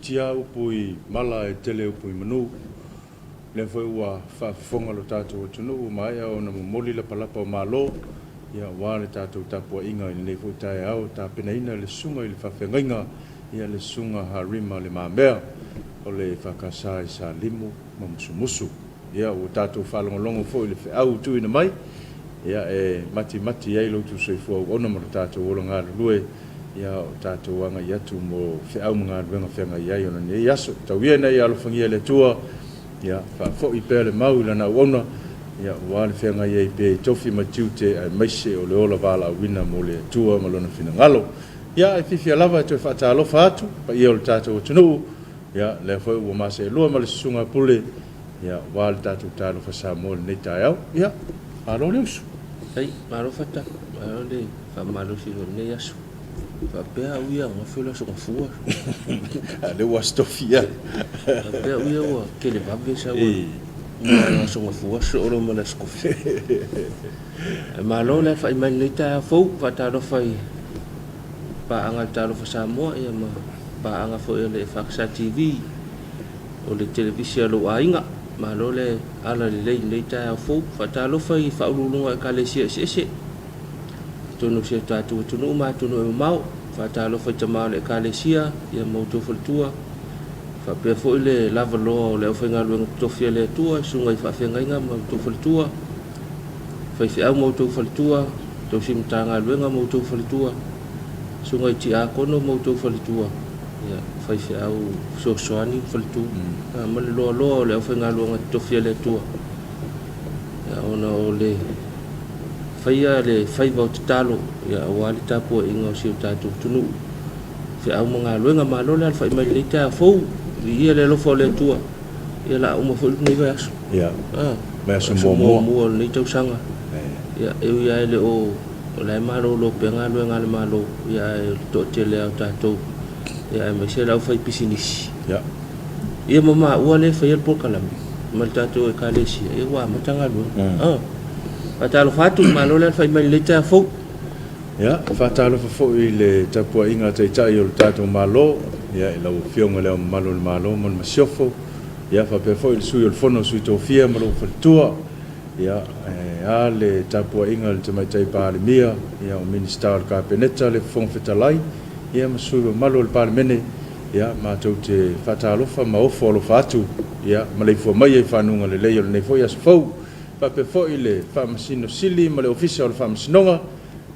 itiiti lava upu i mala ae tele upu i manu. O lea foi ua faafofoga lo tatou atunuu ua maea ona momoli lapalapa o malo, ia, aua le tatou tapuaiga i lenei foi taeao, tapenaina le susuga i le faafeagaiga, ia, le Susuga Harima Le Mamea o le EFKS i Salimu ma Musumusu. Ia, ua tatou faalogologo foi i le feau ua tuuina mai, ia, e matimati ai lo outou soifua auauna ma lo tatou ola galulue, ia, o tatou agai atu mo feau ma galuega feagai ai o lenei aso. Tau ia ina ia alofagia e le Atua, ia, faafoi pea le mau i lana auauna, ia, aua le feagai ai pea i tofi ma tiute aemaise o le ola valaauina mo le Atua ma Lona finagalo. Ia, e fiafia lava e toe faatalofa atu i paia o le tatou atunuu, ia, lea foi ua maseelua ma le Susuga Pule, ia, aua le tatou Talofa Samoa i lenei taeao. Ia, malo le usu. Ai, malo Fata, malo le faamalosi o lenei aso. Faapea au ia gafe o le aso gafua. A lea ua aso tofi ia. Faapea au ia ua televave sau ma aso gafua soo loa ma le aso tofi. Ae malo le alafai mai i lenei taeao fou, faatalofa i paaga a le Talofa Samoa ia ma paaga foi a le EFKS TV o le televisi a lou aiga. Malo le ala lelei i lenei taeao fou. Faatalofa i faauluuluga o Ekalesia eseese i totonu o si o tatou atunuu ma atunuu e mamao. Faatalofa i tama o le Ekalesia ia ma outou faletua. Faapea foi le lavaloa o le aufaigaluega totofi a le Atua, susuga i faafeagaiga ma outou faletua, faifeau ma outou faletua, tausi Matagaluega ma outou faletua, susuga i tiakono ma outou faletua, ia, faifeau fesoasoani ma faletua, ma le loaloa o le aufaigaluega totofi a le Atua, ia, ona o le faia le faiva o tatalo, ia, aua le tapuaiga o si o tatou atunuu, feau ma galuega. Malo le alafai mai i lenei taeao fou, viia le alofa o le Atua. Ia, la uma foi lenei vaiaso. Ia. Vaiaso muamua. Muamua o lenei tausaga. Ia, e ui lava e le o, o la e malolo pea galuega a le Malo, ia, ae o le toatele lava o tatou, ia, aemaise le aufaipisinisi. Ia. Ia ma maua lea e faia le polokalame ma le tatou Ekalesia, ia ua amata galuega. Ah. Faatalofa atu, malo le alafai mai i lenei taeao fou. Ia, faatalofa foi i le tapuaiga a Taitai o le tatou Malo, ia, i lau Afioga i Le Ao Mamalu o le Malo ma le Masiofo, ia, faapea foi le Sui o le Fono a Sui Tofia ma lou faletua, ia, ae a le tapuaiga a le Tamaitai Palemia, ia, o Minisita o le Kapeneta, le Fofoga Fetalai, ia, ma sui usufono mamalu o le Palemene, ia, matou te faatalofa ma ofo alofa atu, ia, maleifua maia i fanuga lelei o lenei foi aso fou. Faapea foi le Faamasino Sili ma le Ofisa o le Faamasinoga,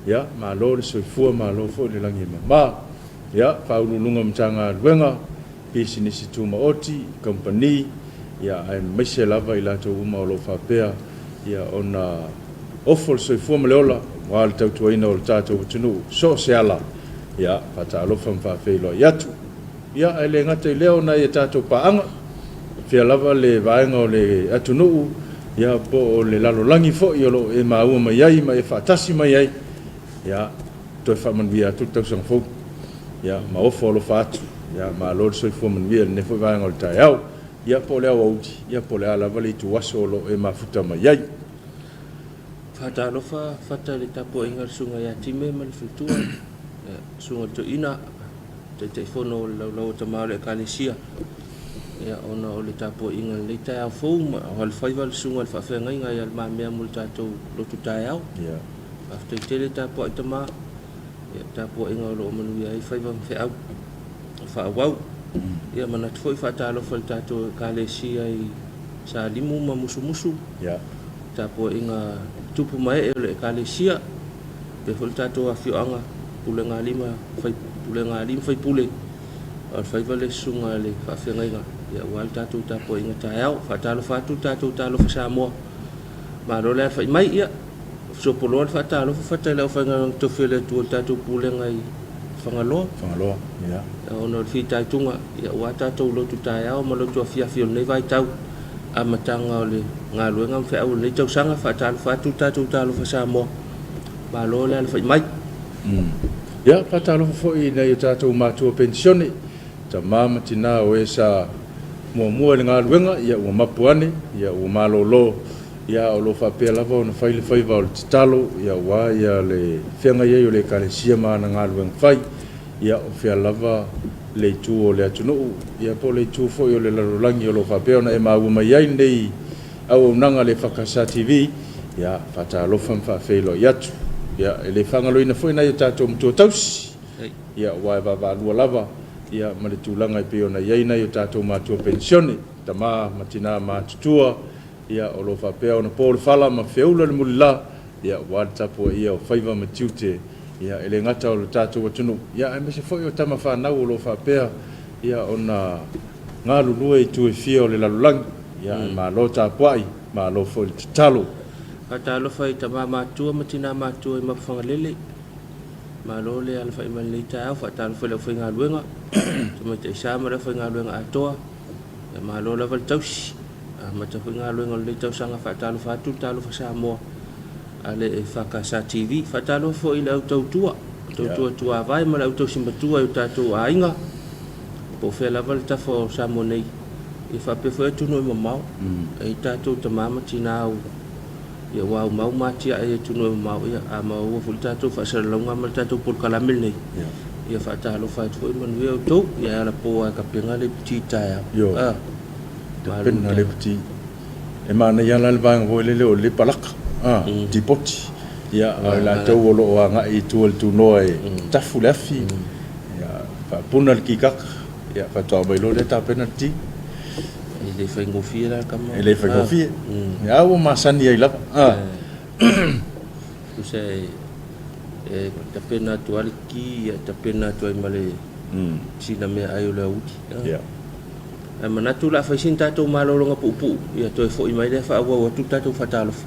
ia, malo le soifua, malo foi le lagi e mama. Ia, Faauluuluga o Matagaluega, Pisinisi Tumaoti, Kamupani, ia, aemaise lava i latou uma o lo o faapea, ia, ona ofo le soifua ma le ola aua le tautuaina o le tatou atunuu so o se ala. Ia, faatalofa ma faafeiloai atu. Ia, ae le gata i lea o nai a tatou paaga, fea lava le vaega o le atunuu, ia, po o le lalolagi foi o lo o e maua mai ai ma e faatasi mai ai, ia, toe faamanuia atu le tausaga fou, ia, ma ofo alofa atu, ia, malo le soifua manuia i lenei foi vaega o le taeao, ia, po o le aoauli, ia, po o le a lava le ituaso o lo o e mafuta mai ai. Faatalofa Fata i le tapuaiga a le Susuga ia Time ma le faletua, le Susuga i le Toeaina, Taitaifono o le Laulau a Tama o le Ekalesia, ia, ona o le tapuaiga i lenei taeao fou ma o alofaiva le susuga i le faafeagaiga ia Le Mamea mo le tatou lotu taeao. Yeah. Faafetai tele tapuai tama, ia, tapuaiga o lo o manuia ai faiva ma feau o faaauau. Ia, manatu foi faatalofa i le tatou Ekalesia i Salimu ma Musumusu. Yeah. Tapuaiga tupu ma ee o le Ekalesia. Faapea foi le tatou afioaga, pulega a alii ma pulega a alii ma faipule, a o le faiva le susuga a le faafeagaiga, ia, aua le tatou tapuaiga taeao. Faatalofa atu le tatou Talofa Samoa. Malo le alafai mai, ia, sopoloa le faatalofa Fata i le aufaigaluega totofi a le Atua i le tatou pulega i Fagaloa. Fagaloa, ia. Ona o le fitaituga, ia, aua tatou lotu taeao ma lotu afiafi o lenei vaitau, amataga o le galuega ma feau o lenei tausaga. Faatalofa atu le tatou Talofa Samoa. Malo le alafai mai. Ia, faatalofa foi i nai o tatou matua penisione, tama ma tina o e sa muamua i le galuega, ia ua mapu ane, ia ua malolo, ia o lo o faapea lava ona fai le faiva o le tatalo, ia aua ia le feagai ai o le Ekalesia ma ana galuega fai, ia o fea lava le itu o le atunuu, ia po o le itu foi o le lalolagi o lo o faapea ona e maua mai ai lenei auaunaga a le EFKS TV, ia, faatalofa ma faafeiloai atu. Ia, e le faagaloina foi nai o tatou matua tausi, ia, aua e vaavaalua lava, ia, ma le tulaga e pei ona i ai nai o tatou matua penisione, tama ma tina matutua, ia, o lo o faapea ona po le fala ma feula le mulila, ia, aua le tapuaia o faiva ma tiute, ia, e le gata o le tatou atunuu, ia, aemaise foi o tama fanau o lo o faapea, ia, ona galulue i itu e fia o le lalolagi. Ia, ae malo tapuai, malo foi le tatalo. Faatalofa i tama matutua ma tina matutua i Mapuifagalele. Malo le alafai mai lenei taeao. Faatalofa i le aufaigaluega, Tamaitai Sa ma le aufaigaluega atoa. Ia malo lava le tausi. Amata foi galuega o lenei tausaga. Faatalofa atu le Talofa Samoa a le EFKS TV. Faatalofa foi i le au tautua, tautua tuavae ma le au tausi matua i o tatou aiga, po o fea lava le tafa o Samoa nei, ia faapea foi atunuu e mamao. E i tatou tama ma tina ia ua aumau ma atiae i atunuu e mamao, ia a maua foi le tatou faasalalauga ma le tatou polokalame lenei, ia faatalofa atu foi, manuia outou. Ia e alapo lava e tapena le iputi i taeao. Ioe. Tapena le iputi. E manaia la le vaega foi lele o le palaka, tipoti. Ia, a o i latou o lo o agai i tua i le tunoa e tafu le afi, ia, faapuna le kikaka, ia, faatoa aumai loa lea tapena le ti. E le faigofie la tama. E le faigofie. Ia, a ua masani ai lava. Tusa e tapena atu lava le ki, ia tapena atu ai ma le sina meaai o le aoauli. Ia. Ae manatu o le a fai sina tatou malologa puupuu, ia toe foi mai lea faaauau atu le tatou faatalofa.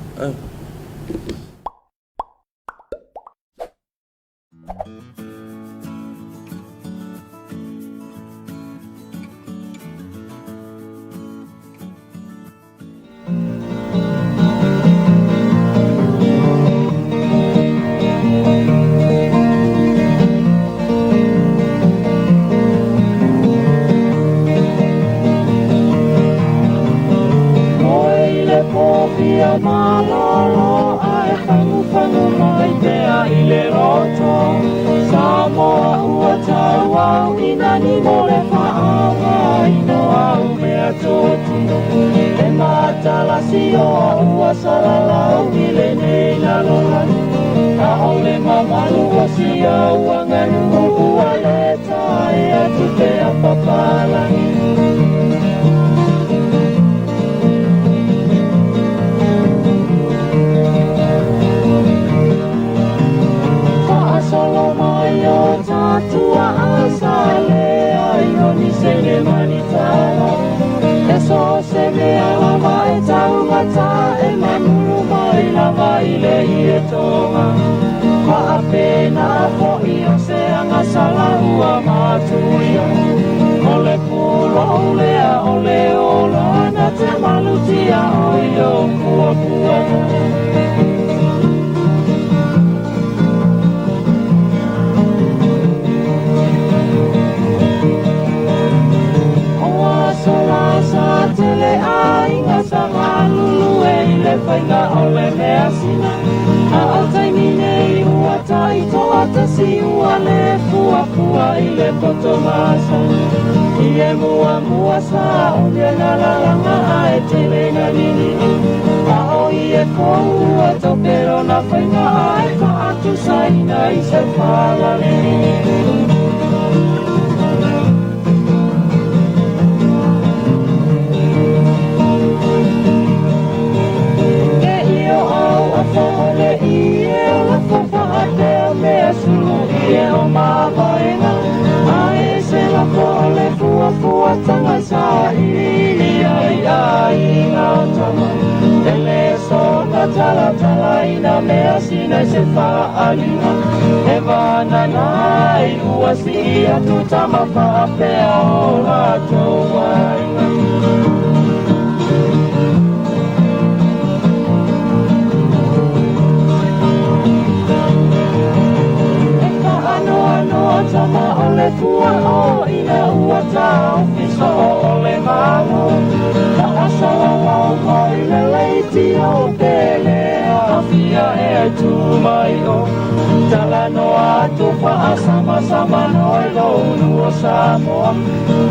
tatou faasamasama i lou o Samoa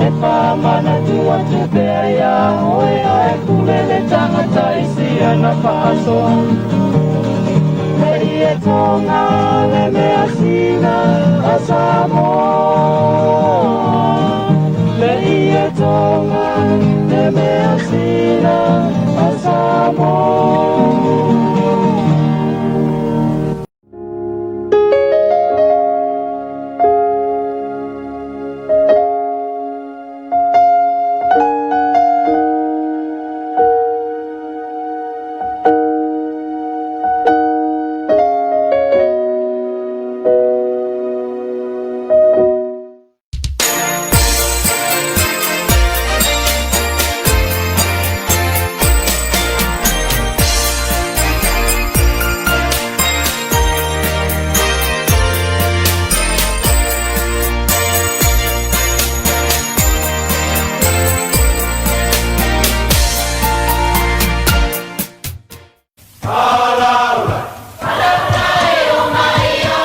E faamanatu atu pea iā oe Ae pule le tagata i siana faasoa Le ie tonga le measina a Samoa Le ie tonga le measina a Samoa.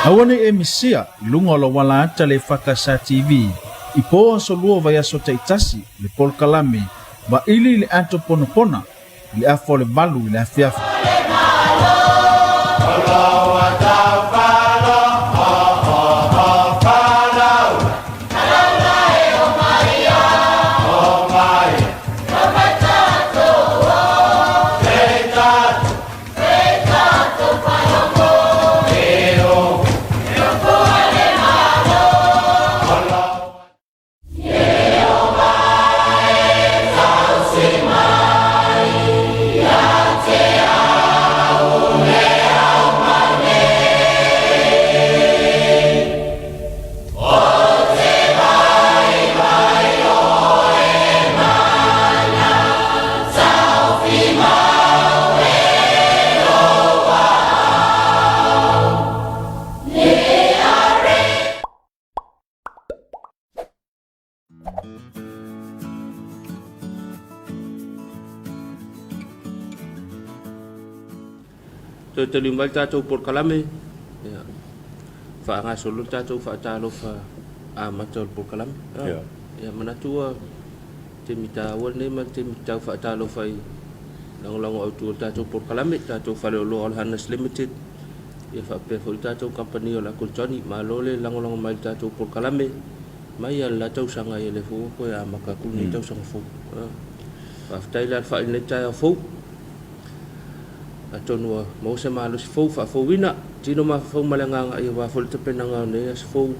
Aua ne i e misia i luga o lau ala ata le EFKS TV i po aso lua o vaiaso taitasi le polokalame Vaili i le Ato Ponapona i le afa o le 8 i le afiafi. Toe taliu mai le tatou polokalame, ia, faagasolo le tatou faatalofa amata o le polokalame. Yeah. Ia, manatu ua taimi taua lenei ma le taimi tau faatalofa i lagolago autu o le tatou polokalame, tatou faleoloa o le Hannes Limited, ia faapea foi le tatou kamupani o le Uncle Johnny. Malo le lagolago mai i le tatou polokalame mai lava i le la tausaga, ia lea foi ua toe amata atu lenei tausaga fou. Faafetai le alafai i lenei taeao fou. Atonu ua maua se malosi fou faafouina, tino mafaufau ma le agaga aua foi le tapenaga o lenei aso fou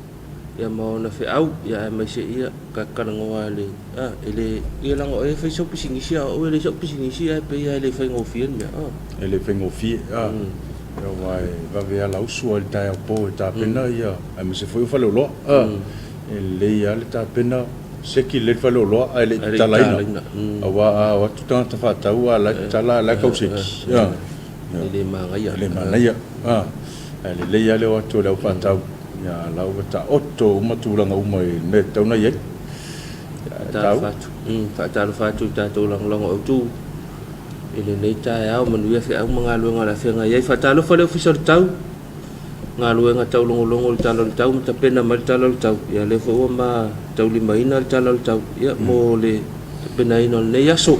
ia ma ona feau, ia aemaise ia ta talanoa le a e le ia leaga o oe e fai sau pisinisi a o au e leai sau pisinisi ae pei lava e le faigofie le mea a. E le faigofie a aua e vave ala usu lava i le taeao po e tapena ia aemaise foi o faleoloa a e lelei lava le tapena seki lelei le faleoloa ae le i tatalaina aua a o atu tagata faatau a la e tatala a la e kau seki a e le manaia e le manaia a ae lelei lava le o atu o le au faatau Ia, la ua taoto uma tulaga uma i le mea e tatau ona i ai. Faatalofa atu. Faatalofa atu i tatou lagolago autu i lenei taeao, manuia feau ma galuega o le a feagai ai. Faatalofa le Ofisa o le Tau, galuega taulogologo i le Tala o le Tau ma tapena mai le Tala o le Tau. Ia lea foi ua ma taulimaina le Tala o le Tau ia mo le tapenaina o lenei aso.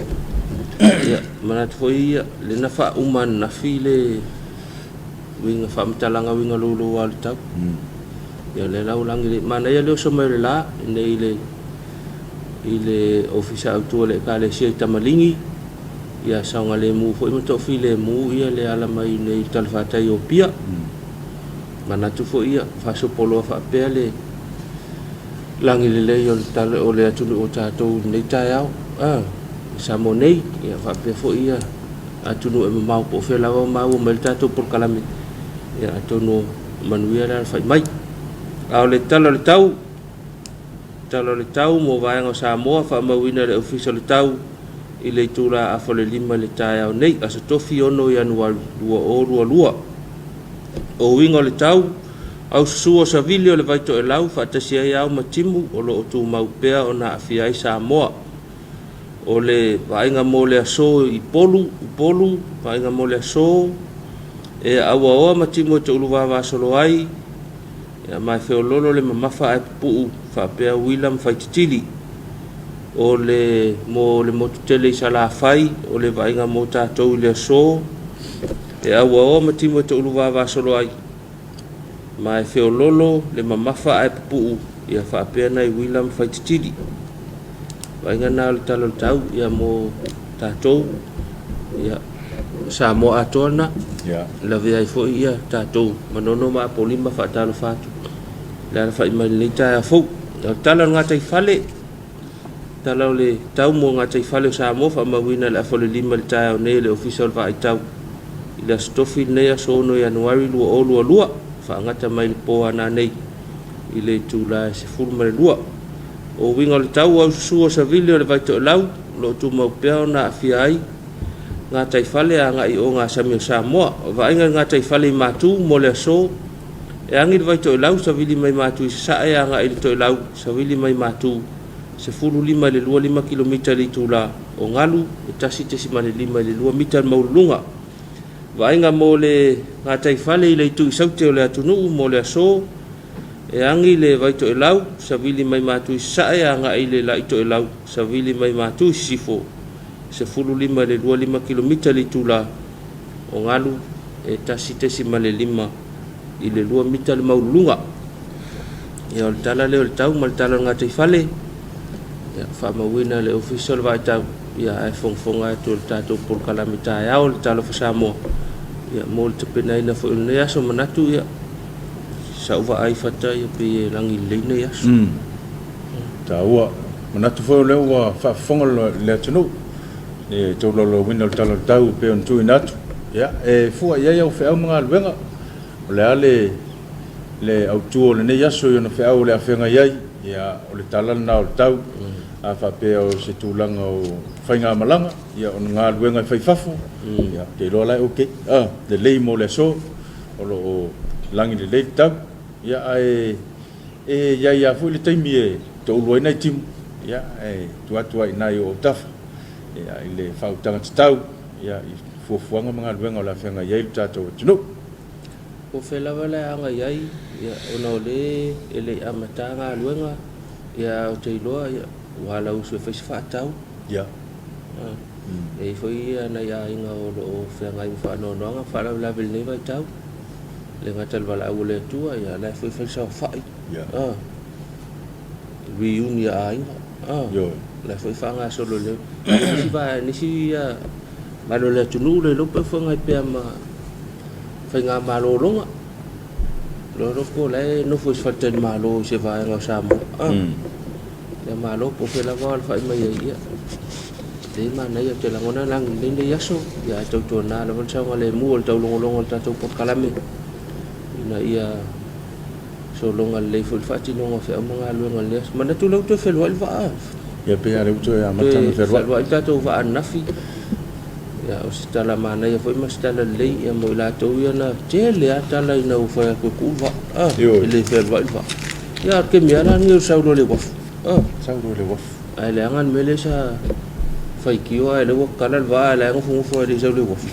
Ia manatu foi ia lea na faauma ananafi le Uiga faamatalaga uiga loulou a le tau. Ia lea la ua lagi le manaia le oso mai o le la nei i le i le ofisa autu o le ekalesia i Tamaligi ia saogalemu foi ma toafilemu ia le ala mai nei i le talafatai o Apia. Manatu foi ia faasopo loa faapea le lagi lelei o le tala o le atunuu o tatou i lenei taeao a i Samoa nei ia faapea foi ia atunuu e mamao po o fea lava o maua mai le tatou polokalame, ia atonu manuia le alafai mai. A o le tala o le tau, tala o le tau mo vaega o Samoa faamauina e le Ofisa o le Tau i le itula afa o le 5 i le taeao nei, aso Tofi 6 Ianuari 2022. O uiga o le tau, aususu o savili o le Vaitoelau faatasi ai ao ma timu o lo o tumau pea ona aafia ai Samoa. O le vaaiga mo le aso i Upolu, Upolu, vaaiga mo le aso, e auaoa ma timu e toulu vavasolo ai, Ia, ma e feoloolo le mamafa ae pupuu faapea uila ma faititili. O le mo le motu tele i Salafai, o le vaaiga mo tatou i le aso, e auaoa ma timu e toulu vavasolo ai. Ma e feoloolo le mamafa ae pupuu ia faapea nai uila ma faititili. Vaaiga na o le tala o le tau ia mo tatou ia Samoa atoa lena. Ia. Lavea ai foi ia tatou Manono ma Apolima faatalofa atu le alafai mai lenei taeao fou. O le tala o le gataifale, tala o le tau mo gataifale o Samoa faamauina i le afa o le 5 i le taeao nei e le Ofisa o le Vaai Tau i le Aso Tofi lenei aso 6 Ianuari 2022, faagata mai le po a nanei i le itula e 12. O uiga o le tau aususu o savili o le Vaitoelau o lo o tumau pea ona aafia ai gataifale agai i ogasami o Samoa. O vaaiga i le gataifale i Matu mo le aso, e agi le Vaitoelau savili mai Matu i Sasae agai i le Toelau savili mai Matu 15 i le 25 kilomita i le itula, o galu e 1.5 i le 2 mita le maualuluga. Vaaiga mo le gataifale i le itu i Saute o le atunuu mo le aso, E agi le Vaitoelau, savili mai Matu i Sasae agai i le Laitoelau, savili mai Matu i Sisifo, 15 i le 25 kilomita le itula, o galu e 1.5 i le 2 mita le maualuluga. Ia o le tala lea o le tau ma le tala o le gataifale, ia faamauina e le Ofisa o le Vaitau, ia ae fogafoga atu e le tatou polokalame taeao le Talofa Samoa, ia mo le tapenaina foi o lenei aso manatu ia Sau vaai fata ia pei e lagi lelei nei aso. Taua. Manatu foi o lea ua faafofoga le atunuu i le tolaulauina o le Tala o le Tau e pei ona tuuina atu. Ia, e fua i ai au feau ma galuega. O le a le le autu o lenei aso i ona feau o le a feagai ai, ia, o le tala lena o le tau. A faapea o se tulaga o faigamalaga, ia, o ni galuega e fai i fafo, ia, ou te iloa la e okay. Lelei mo le aso. O lo o lagi lelei le tau, ia ae e i ai lava foi le taimi e toulu ai nai timu, ia ae tuu atu lava i ina i ou autafa ia i le faautaga tatau ia i fuafuaga ma galuega o le a feagai ai lo tatou atunuu. Po o fea lava le a agai ai, ia ona o lea e le i amata galuega, ia ae ou te iloa ia ua alausu e fai se faatau. Ia. E i ai foi nai aiga o lo o feagai ma faanoanoaga ma faalavelave i lenei vaitau. E le gata i le valaau a le Atua, a o la e foi e fai le saofai, reuni a aiga, o la e foi e faagasolo i nisi vaega, nisi malo o le atunuu le iloa pe feagai pea ma faigamalologa. Iloa po o la e nofo i se faletalimalo i se vaega o Samoa. Ia malo po o fea lava alafai mai ai, ia lelei manaia ou te lagona lagi i lenei aso, ia ae tautuana lava le saogalemu o le taulogologo o le tatou polokalame ina ia sologa lelei foi le faatinoga o feau ma galuega o lenei aso. Manatu o lea ua toe feluai le vaa. Ia pei lava o lea ua toe amata ona feluai. Feluai le tatou vaa ananafi. Ia o se tala manaia foi ma se tala lelei ia mo i latou ia na tele lava tala ina ua fai atu e tuu le vaa. E le fealuai le vaa. Ia a o le taimi lava la lenei o le sau loa i le uafu. Sau loa i le uafu. Ae leaga le mea lea sa faitio ae o lea ua tatala le vaa ae o la e nofonofo lava e le i sau i le uafu.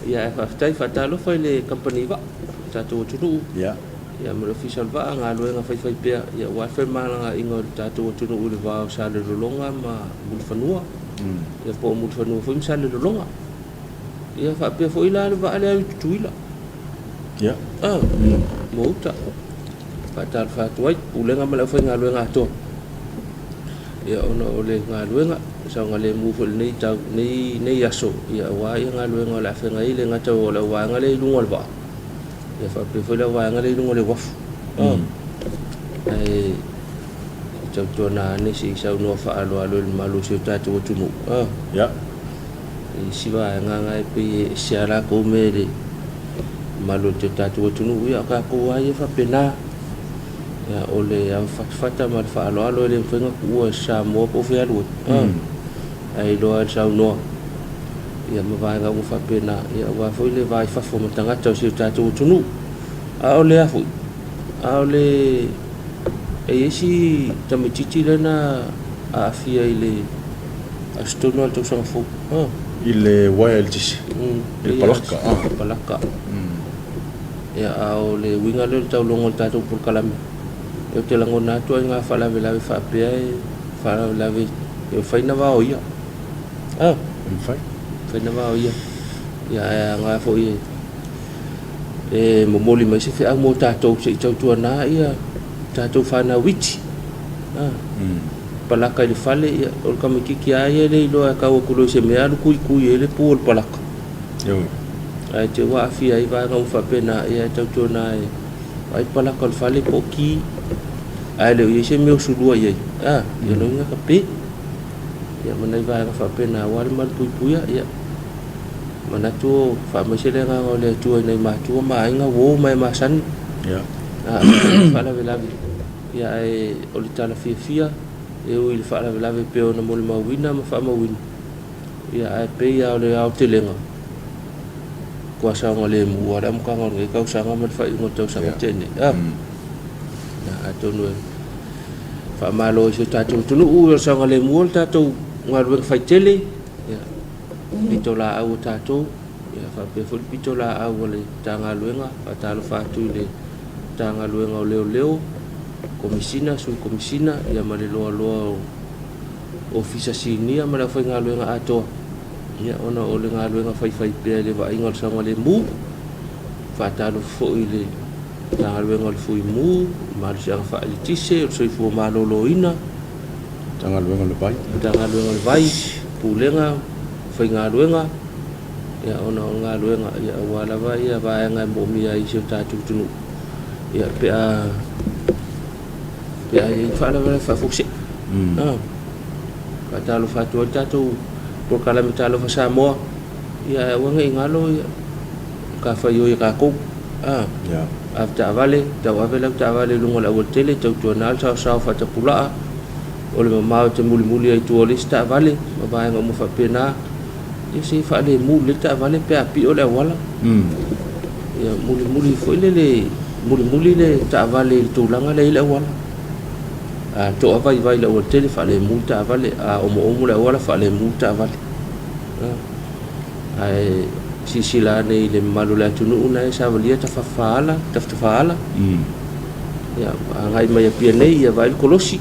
Ia ae faafetai, faatalofa i le kamupani vaa o le tatou atunuu. Ia. Ia ma le Ofisa o le Vaa, galuega faifaipea ia aua le femalagaaiga o le tatou atunuu i le va o Salelologa ma Mulifanua. Ia po o Mulifanua foi ma Salelologa. Ia faapea foi la le vaa lea i Tutuila. Ia. Ah, mo uta. Faatalofa atu ai, Pulega ma le aufaigaluega atoa. Ia ona o le galuega, saogalemu foi lenei tau, nei, nei aso, ia aua ia galuega o le a feagai ai, le gata o le auvaega lea i luga o le vaa, ia faapea foi le auvaega lea i luga o le uafu. Ah. Ae tautuana ane se i saunoa faaaloalo i le mamalu o si o tatou atunuu. Ah. Ia. I isi vaega na e pei e ese lava latou mea i le mamalu o le tatou atunuu, ia o tatou lava ia e faapena. Ia, o le avafatafata ma le faaaloalo e le mafai ona tuua e se Samoa po o fea e alu ai. Ae iloa e le saunoa ia ma vaega uma faapena, ia aua foi le va i fafo ma tagata o si o tatou atunuu. A o le a foi? A o le e i ai si tamaitiiti lea na aafia i le aso tonu lava o le tausaga fou. I le uaea eletise, i le palaka. Palaka. Ia, a o le uiga lea o le tauloga o le tatou polokalame, ia ou te lagona atu ai ngā faalavelave faapea e faalavelave e mafai ona vaoia. A? E mafai. Mafai ona vaoia. Ia, ae aoga foi e momoli mai se feau mo tatou se i tautuana ia tatou fanau iti. A? Palaka i le fale, ia, o le tamaitiiti lava ia e le iloa e tau atu loa i se mea alu tuitui ai le pu o le palaka. Ioe. Ae te i ua aafia ai vaega uma faapena, ia e tautuana e vaai palaka o le fale po o ki, ae le o i ai se mea o sulua i ai, a, ia lona uiga tape. Ia ma nai vaega faapena aua le malupuipuia, ia manatu o faamaise le agaga o le Atua i nai matua ma aiga, uo ma e masani. Ia. A, faalavelave. Ia ae o le tala fiafia e ui i le faalavelave e pei ona molimauina ma faamauina, ia ae pei lava o le aotelega, matua saogalemu lava le amataga o lenei tausaga ma le faaiuga o le tausaga na tea nei. A, ia atonu e faamalo i si o tatou atunuu o le saogalemu o le tatou galuega faitele, ia pitolaau a tatou, ia faapea foi le pitolaau a le Matagaluega. Faatalofa atu i le Matagaluega o Leoleo, Komesina, Sui Komesina, ia ma le loaloa o Ofisa Sinia ma le aufaigaluega atoa, ia ona o le galuega faifaipea i le vaaiga o le saogalemu. Faatalofa foi i le Matagaluega o le Fuimu, le Malosiaga Faaeletise, o le Soifua Maloloina, Matagaluega o le Vai, Matagaluega o le Vai, Pulega, Faigaluega, ia ona o le galuega ia aua lava ia vaega e moomia ai i si o tatou atunuu ia pe a pe a i ai ni faalavelave faafuasei. Mm. Faatalofa atu ai le tatou polokalame Talofa Samoa, ia ae aua ne i galo ia matafaioi a tatou. A, yeah. Ave taavale, tauave lau taavale i luga o le aualatele, tautuana le saosao faatapulaa, o le mamao e te mulimuli ai i tua o le isi taavale, ma vaega uma faapena. Ia se i faalemu lelei le taavale pe a pio le auala. Ia mulimuli foi lele, mulimuli le taavale i le tulaga lea e i ai le auala. A toa vaivai i le aualatele, faalemu le taavale. A omoomo le auala, faalemu le taavale. Ae silasila ane i le mamalu o le atunuu na e savalia tafafaala, tafatafaala. Ia, agai mai Apia nei, ia vaai le kolosi,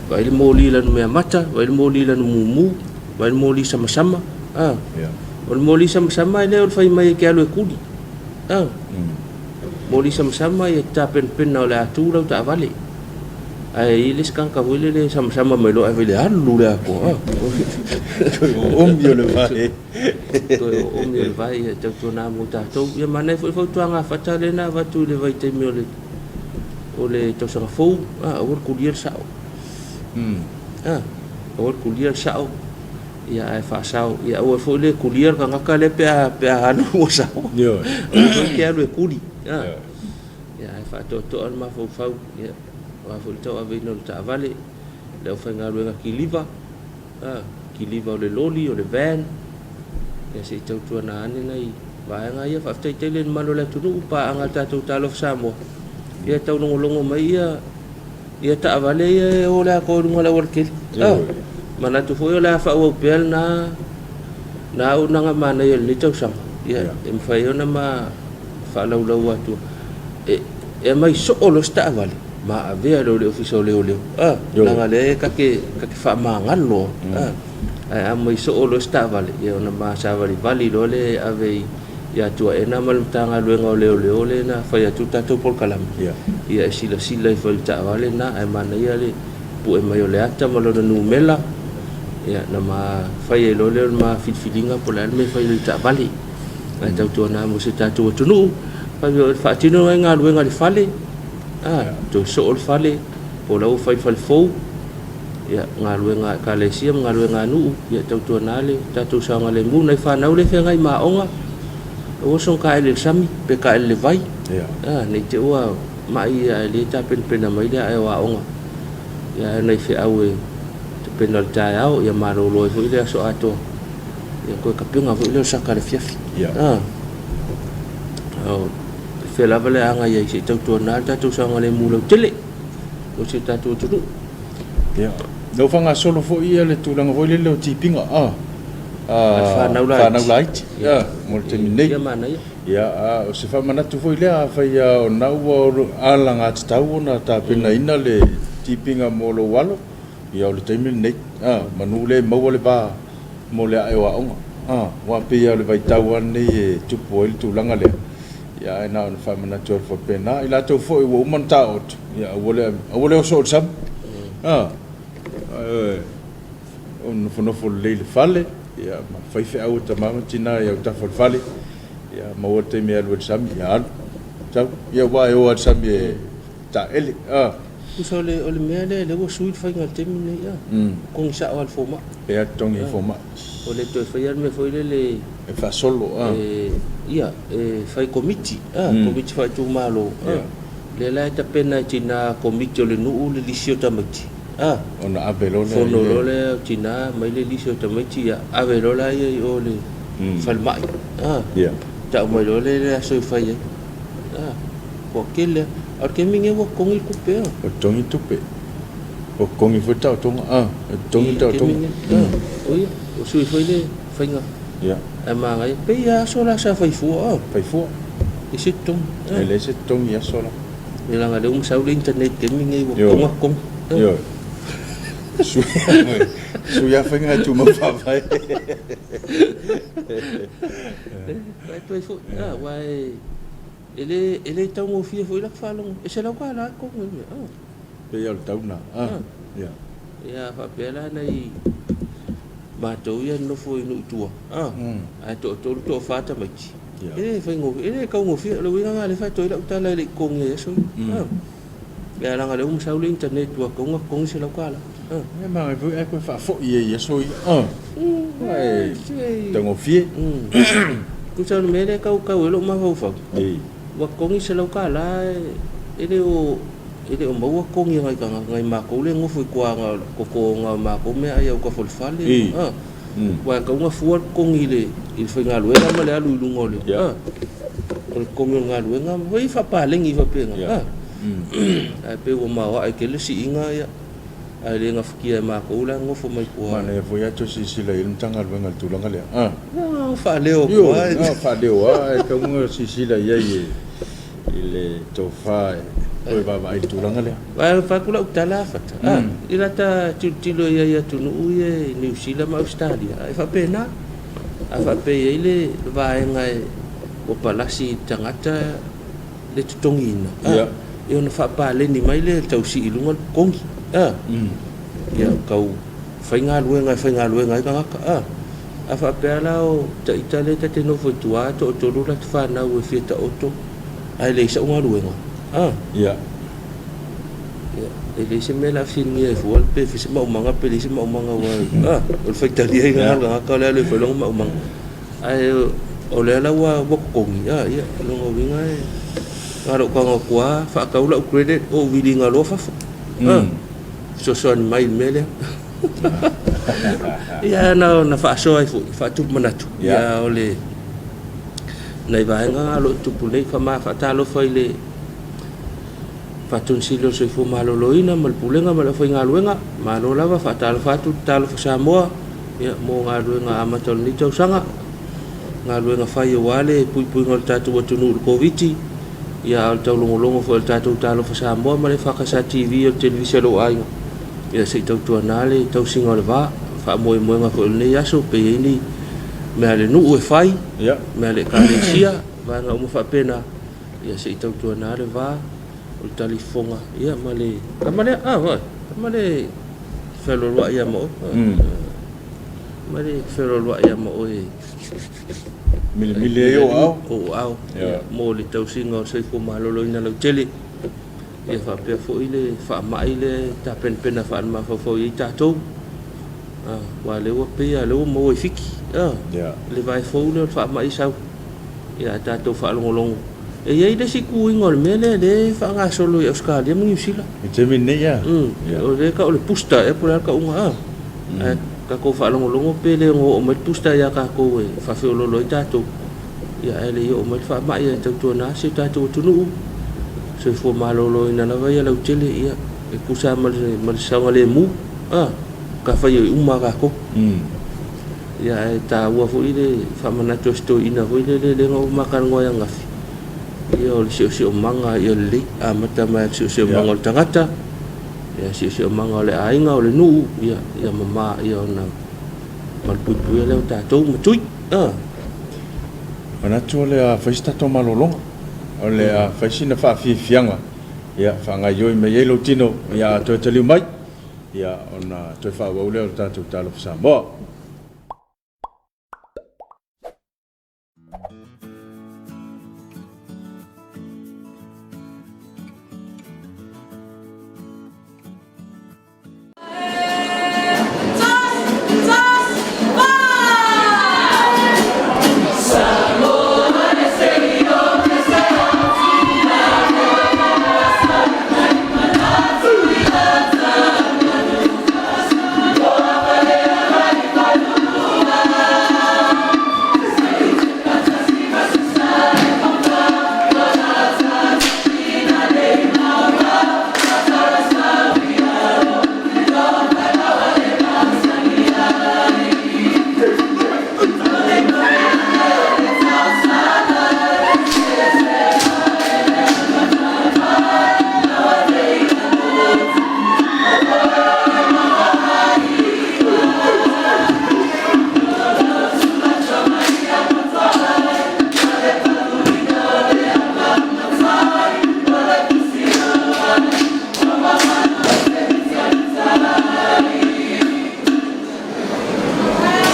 vaai le moli i lana meamata, vaai le moli i lana mumu, vaai le moli samasama. A. O le moli samasama e le o le fai mai e te alu e tuli. A. Moli samasama ia te tapenapena o le a tu lau taavale. Ae i ai le isi tagata foi lele e samasama mai loa ae fai le alu le atoa. Toe oomi o le vae. Toe oomi o le vae ia tautuana mo tatou. Ia manaia foi le fautuaga a Fata lea na avatu i le vaitaimi o le o le tausaga fou, a, aua le kulia le sao. A, aua le kulia le sao. Ia ae faasao. Ia aua foi le kulia le tagata lea pe a pe a alu ua sao. Ioe. Aua foi e te alu e kuli. A. Ia ae faatoatoa le mafaufau, ia, aua foi le tauaveina o le taavale, le aufaigaluega kiliva, a, kiliva o le loli, o le van, ia se i tautuana ane nai vaega ia. Faafetai tele i le mamalu o le atunuu, paaga a le tatou Talofa Samoa, ia taulogologo mai ia ia taavale ia e o le atoa i luga o le aualatele. A, manatu foi o le a faaauau pea lena na auaunaga manaia i lenei tausaga, ia, e mafai ai ona ma faalaulau atu e e aumai soo loa se taavale ma avea loa i le ofisa o leoleo a leaga lea ta te ta te faamagalo a ae a aumai soo loa se taavale ia ona ma savalivali loa lea e ave i ia Tuaena ma le Matagaluega o Leoleo lea na fai atu le tatou polokalame ia e silasila ifo i le taavale lena ae manaia le pue mai o le ata ma lona numera ia na ma fai ai loa lea o le ma filifiliga po o le a le mea e fai ai i le taavale. Ae tautuana mo si o tatou atunuu, faatino nai galuega i le fale, a, toe soo le fale, po o la ua fai le fale fou, ia, galuega a ekalesia ma galuega a nuu, ia tautuana le tatou saogalemu. Nai fanau lea e feagai ma aoga, aua le soona taele i le sami pe taele i le vai, a, ne i te i ua mai ae le tapenapena mai le ae o aoga. Ia ae o nai feau e tapena o le taeao, ia malolo ai foi le aso atoa. Ia toe tapena foi lea o le saka i le afiafi. A, o fea lava le agai ai se i tautuana le tatou saogalemu lautele o si o tatou atunuu. Ia, lea ua faagasolo foi le tulaga foi lele o tipiga, a, fanau laiti mo le taimi nei. Ia manaia. Ia, a o se faamanatu foi lea, afai lava o lena ua alagatatau ona tapenaina le tipiga mo lou alo, ia o le taimi lenei, manu lea e maua le va mo le ae o aoga. Aua pei lava o le vaitau lava lenei e tupu ai le tulaga lea, ia ae na ona faamanatu atu faapena. I latou foi ua uma ona taooto, ia aua le, aua le oso i le sami, O nofonofo lelei i le fale, ia, ma fai feau a tama ma tina i autafa o le fale, ia, maua le taimi e alu ai i le sami, ia alu. Sau, ia aua e o lava i le sami e taele. A. Tusa o le, o le mea lea, lea ua sui le faiga i le taimi lenei, a. Totogi sao lava e le fomai. Ia, totogi e fomai. Ua le toe faia le mea foi lele. E faasolo, a. E, ia, e fai komiti, a, komiti faaitumalo, a. Lea la e tapena e tina komiti o le nuu le lisi o tamaiti. A. Ona ave loa lea. Fono loa lea o tina aumai le lisi o tamaiti, ia ave loa la ia i o i le falemai. A. Ia. Tau mai loa lea le aso e fai ai. A. Ua tele lava. A o le taimi lenei ua totogi le tupe a. Ua totogi le tupe. Ua totogi foi le taotoga. A. Ua totogi le taotoga. I le taimi lenei. A. O ia, ua sui foi le faiga. Ia. Ae manaia. Pei lava aso la sa fai fua a. Fai fua. E se totogi. E leai se totogi i aso la. Ia leaga lea ua sau le internet i le taimi lenei ua toga toga. Ioe. Sui lava faiga e tumau faavae. Vaai atu ai foi, aua e le e le taugofie foi lata faalogo, e $100 le totogi o le mea. Pei lava o le tau lena. Ia. Ia faapea la nai matou ia nonofo i nuu i tua, ae toatolu toafa tamaiti. E le faigofie, e le taugofie. O le uiga lena o lea e fai atu ai lau tala e le i totogi ai aso ia. Ia leaga o lea ua sau le internet ua tatau ona totogi $100. Ia manaia foi ae toe faafoi ai i aso ia. E taugofie. Tusa o le mea lea e tautau ai lou mafaufau, ua totogi $100 e le o e le o maua totogi a nai tagata, nai matou lea e nofo i tua na o totoga o matou meaai autafa o le fale. Aua e tatau ona fua le totogi i le i le faigaluega ma le alu i luga o le o le totogi o le galuega ma foi faapaleni faapena ae pei ua maoae tele le siiga ia ae le gafatia e matou la e nofo mai tua. Manaia foi lava toe silasila i ai le Matagaluega i le tulaga lea. Ia faaleo atu lava. Faaleo lava ae tatau ona silasila i ai i le tofa e toe vaavaai i le tulaga lea. Aua e fai atu lau tala a Fata, i lata tilotilo i ai i atunuu ia i Niu Sila ma Ausetalia, e faapena. A faapea e i ai le vaega ua palasi i le tagata le totogiina, ia ona faapaleni mai lea e tau sii i luga le totogi. Ia tau faigaluega e faigaluega ai tagata. A faapea la o ita lea ta te nofo i tua toatolu lata fanau e fia taoto ae leai sau galuega. Ia. Ia, e leai se mea o le a fesiligia ai fua pe fai se maumaga pe leai se maumaga aua o le faitalia ia o le tagata o le alu e fai lona maumaga. Ae o lea la ua totogi, ia, o lona uiga e na o lou tago atu lava faatau lau credit ou viliga loa fafo. Fesoasoani mai i le mea lea. Ia na ona faasoa ai foi, faatupu manatu. Ia o le nai vaega na o lo o tupu nei, faatalofa i le Faatonu Sili o le Soifua Maloloina ma le Pulega ma le aufaigaluega. Malo lava, faatalofa atu le Talofa Samoa ia mo galuega amata o lenei tausaga, galuega fai aua le puipuiga o le tatou atunuu i le Koviti. Ia a o le taulogologo foi o le tatou Talofa Samoa ma le FKS TV o le televise a lou aiga, ia se i tautuana le tausiga o le va, faamoemoega foi o lenei aso pe i ai ni mea a le nuu e fai, mea a le Ekalesia, vaega uma faapena, ia se i tautuana le va o le talifofoga ia ma le tama lea, a foi, tama lea e fealoaloai ia ma oe, ma le fealoaloai ia ma oe. Milimili ai ou aao. Ou aao, ia, mo le tausiga o le soifua maloloina lautele. Ia faapea foi le faamai lea e tapenapena faale-mafaufau i ai tatou. Aua o lea ua pei lava o lea ua maua i Fiti, le vae fou lea o le faamai e sau. Ia ae tatou faalogologo. E i ai le isi tuiga o le mea lea, lea e faagasolo i Ausetalia ma Niu Sila. I le taimi lenei, ia. O lea e tau o le booster ea po o le a le tauga, Ae tatou faalogologo pe le ono oo mai le booster ia tatou e faafeoloolo ai tatou, ia ae le i oo mai le faamai ae tautuana si o tatou atunuu, soifua maloloina lava ia lautele, ia e tusa lava ma le saogalemu, a, ka fai ai uma lava tatou. Ia ae taua foi le faamanatu a si toeaina foi lele lea na ou ma talanoa ai ananafi, ia o le siosiomaga ia lelei, amata mai lava i le siosiomaga o le tagata, ia siosiomaga o le aiga, o le nuu, ia ia mama ia ona malupuipuia lea o tatou ma tui. A. Manatu o le a fai se tatou malologa, o le a fai sina faafiafiaga, ia faagaoioi mai ai lou tino, ia a toe taliu mai, ia ona toe faaauau lea o le tatou Talofa Samoa.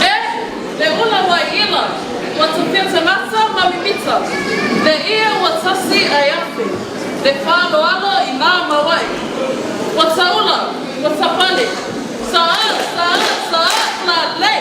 E le ula ua ila, ua tupia tagata ma mimita, le ie ua tasi ae afe, le faaaloalo i nā Maua'i. Ua taula, ua tapale, sa-a, sa-a, sa-a, la lei!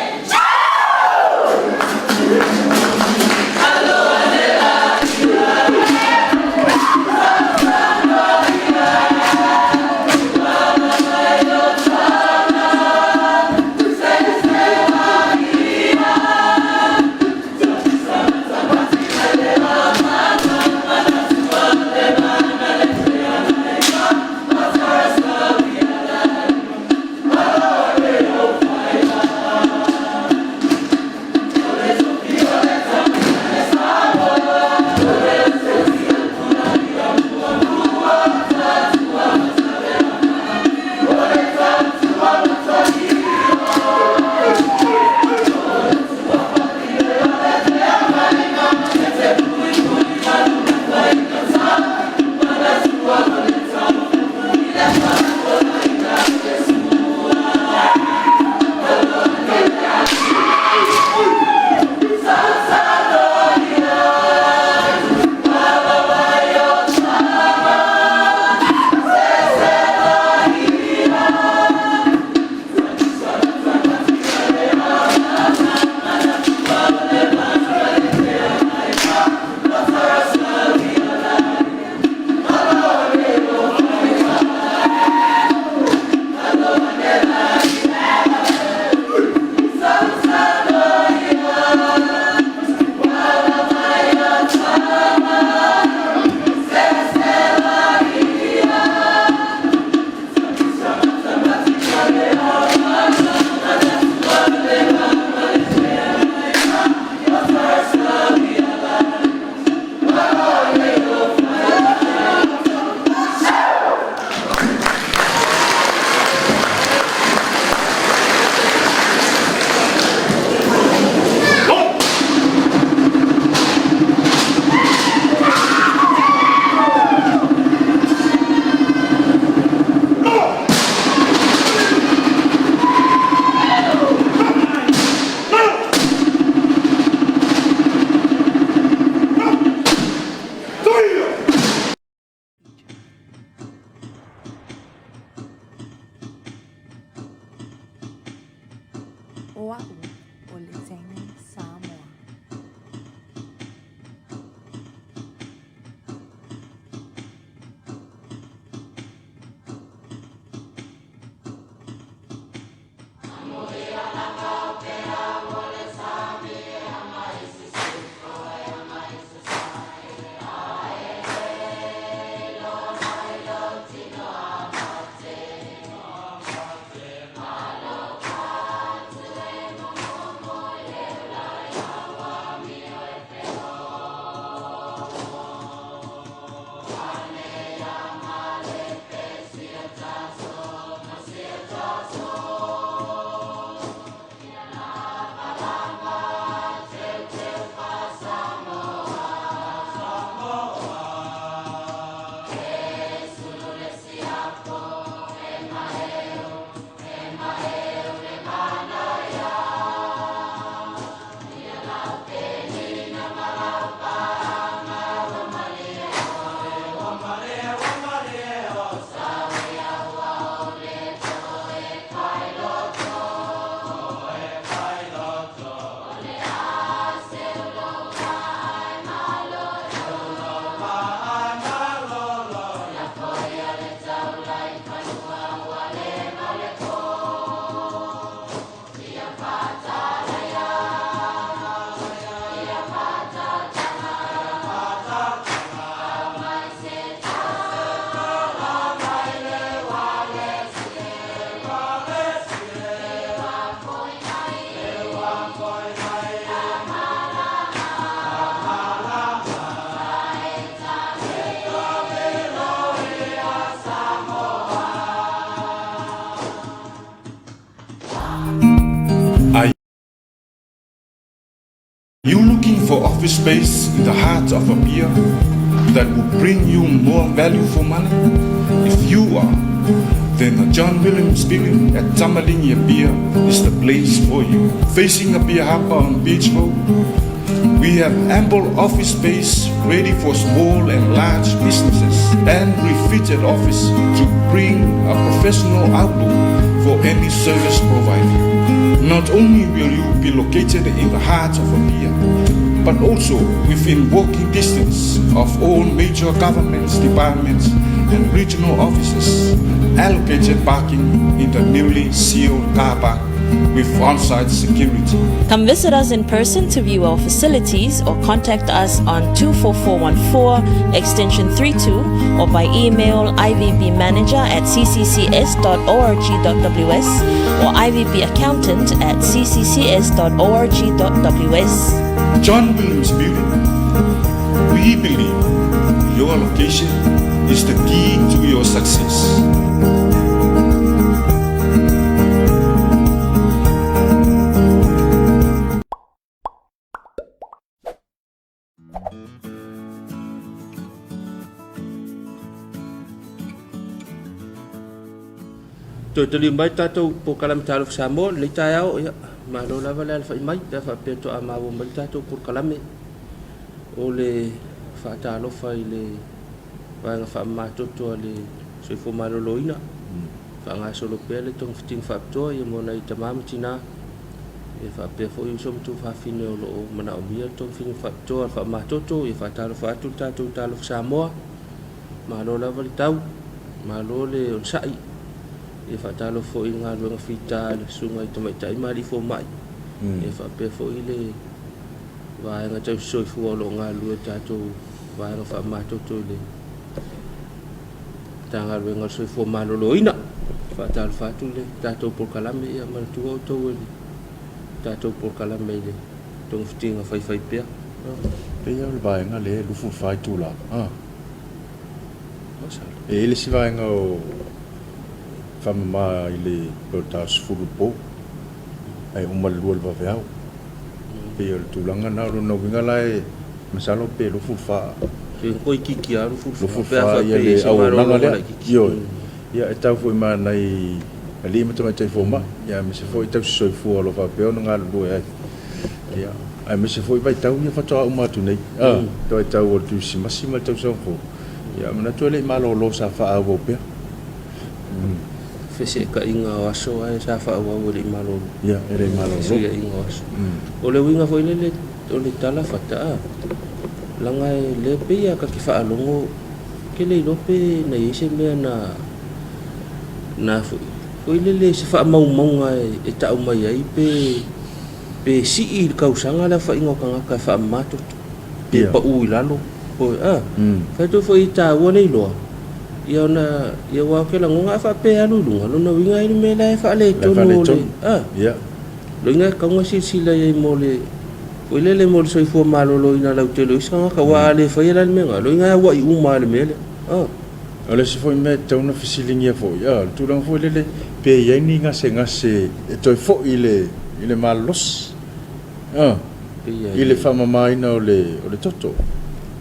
space in the heart of Apia that will bring you more value for money? If you are, then the John Williams Building at Tamalingi Apia is the place for you. Facing Apia Harbour on Beach Road, we have ample office space ready for small and large businesses and refitted office to bring a professional outlook for any service provider. Not only will you be located in the heart of Apia, but also within walking distance of all major government departments and regional offices, allocated parking in the newly sealed car park with on-site security. Come visit us in person to view our facilities or contact us on 24414 extension 32 or by email ivbmanager@cccs.org.ws or ivbaccountant@cccs.org.ws. John Williams Building, we believe your location is the key to your success. Toe taliu mai tatou polokalame Talofa Samoa lenei taeao, ia, malo lava le alafai mai pe a faapea toa maua mai le tatou polokalame o le faatalofa i le vaega faamamatoto a le Soifua Maloloina, faagasolo pea le togafitiga faapitoa ia mo nai tama ma tina ia faapea foi uso ma tuafafine o lo o manaomia le togafitiga faapitoa a le faamamatoto. Ia faatalofa atu le tatou Talofa Samoa, malo lava le tau, malo le onosai. Ia faatalofa foi i le galuega fita a le susuga i tamaitai ma alii fomai, ia faapea foi le vaega tausisoifua o lo o galulue tatou vaega faamamatoto i le Matagaluega o le Soifua Maloloina. Faatalofa atu le tatou polokalame, ia manatua outou e le tatou polokalame i le togafitiga faifaipea. Pei lava o le vaega lea e 24 itula. E i ai le isi vaega o faamama i le pei o le ta 10 i le po ae uma i le 2 i le vaveao. Pei o le tulaga lena, o lona uiga la e masalo pe 24. Pe toeitiiti lava 24 pe a 24 faapea e i le ai se auaunaga malologa lea. laitiiti. Ioe. Ia e tau foi ma nai alii ma tamaitai fomai, ia aemaise foi tausi soifua o lo o faapea ona galulue ai. Ia, aemaise foi vaitau ia faatoa uma atu nei, a, vaitau o le Kerisimasi ma le tausaga fou. Ia, manatu e le i malolo sa faaauau pea. Feseetaiga o aso ae sa faaauau e le i malolo. Ia, e le i malolo. Fesuiaiga o aso. O le uiga foi lele o le tala fata a, leaga e le pei lava ta te faalogo, ke le iloa pe na i ai se mea na na foi foi lele se faamaumauga e tau mai ai pe pe sii i le tausaga le aofaiga o tagata e faamama toto pe pau i lalo po a. Fai atu foi e taua le iloa ia ona ia aua ou te lagona a faapea e alu i luga lona uiga e i ai le mea la e faaletonu o le a. Lona uiga e tatau ona silasila i ai mo le foi lele mo le soifua maloloina lautele o isi tagata aua a le faia la le mea lena lona uiga e auai uma lava i le mea lea a. O le isi foi mea e tatau ona fesiligia foi, o le tulaga foi lele pe i ai ni gasegase e toe foi i le i le malolosi, i le faamamaina o le o le toto. Ou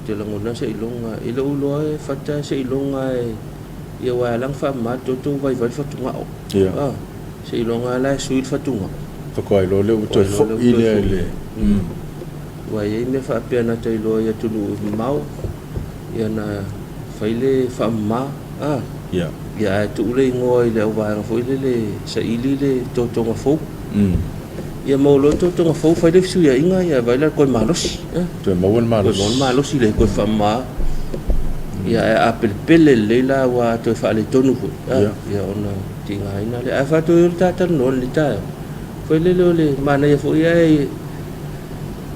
te lagona seiloga, i lou iloa e fata seiloga e, ia aua e ala ona faamama le toto ua vaivai le fatugao. Ia. Seiloga la e sui le fatugao. Faatoa iloa lea ua toe foi lea i le. Aua e i ai mea faapea na ta iloa i atunuu mamao. Ia na fai le faamama a. Ia. Ia ae tuu le igoa i le auvaega foi lele saili le totoga fou. Ia maua loa le totoga fou fai le fesuiaiga ia vaai la toe malosi a. Toe maua le malosi. Toe maua le malosi le toe faamama. Ia ae a pelepele lelei la aua a toe faaletonu foi a. Ia ona tigaina lea. Ae faatoa o le ta talanoa i lenei taeao. Foi lele o le manaia foi ae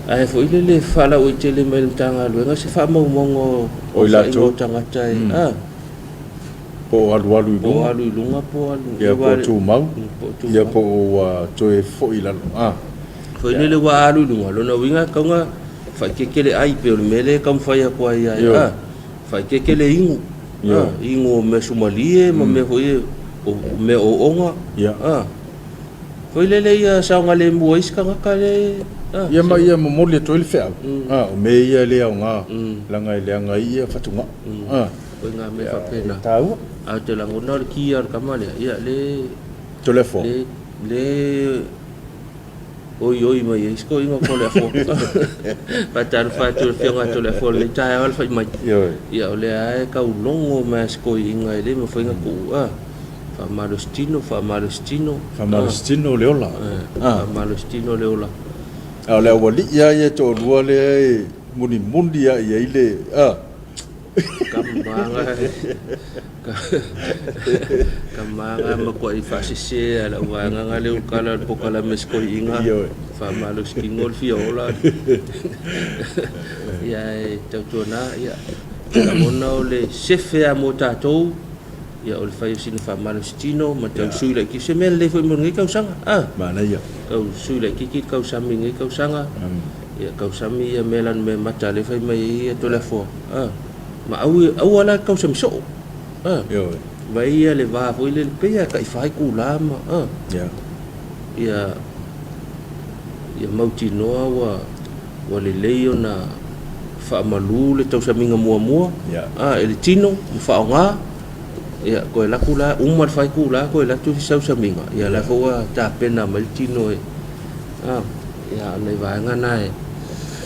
Ae foi lele faalauaitele mai le Matagaluega se faamaumauga o i latou o tagata e a po o alualu i luga, po o alu i luga po o alu ia po o tumau, ia po o ua toe foi i lalo a. Foi lele ua alu i luga, lona uiga e tatau ona faaeteete le ai pei o le mea lea e taumafai atu ai a faaeteete le inu, a inu o measumalie ma mea foi ia o mea oona a. Foi lele ia saogalemu ai isi tagata lea Ia ma ia momoli atu ai le feau, o mea ia e le aoga, leaga e leaga ai ia fatugao. O ituaiga mea faapena. E taua. Ae ou te lagona o le ki lava o le tama lea, ia le Toleafoa. Le le oioi mai ai si toeaina o Toleafoa. Faatalofa atu i le Afioga ia Toleafoa i lenei taeao le fai mai. Ioe. Ia o lea lava e tau logo mai lava si toeaina e le mafai ona tuu a. Faamalositino, faamalositino. Faamalositino le ola. Faamalositino le ola. A o le aualii lava ia e toalua lea e mulimuli lava i ai le a. Tama na matuai faasese lava e lau vaega na lea ulukala o le polokalame a si toeaina faamalositino le fia ola. Ia ae tautuana ia lagona o le sefe lava mo tatou ia o le fai o sina faamalositino ma tau sui laitiiti. O se mea lelei foi mo lenei tausaga a. Manaia. Tau sui laitiiti le tausami i lenei tausaga. Ia tausami ia mea lanu mea mata lea fai mai ai ia Toleafoa a ma aua aua la le tausami soo a. Ioe. Vaai ia le va foi lele pei lava e tai fa itula ma a. Ia. Ia ia mautinoa ua ua lelei ona faamalu le tausamiga muamua Ia. a e le tino ma faaaoga ia toe alu atu la uma le fa itula toe alu atu le isi tausamiga ia la foi ua tapena mai le tino e a. Ia, o nai vaega na e.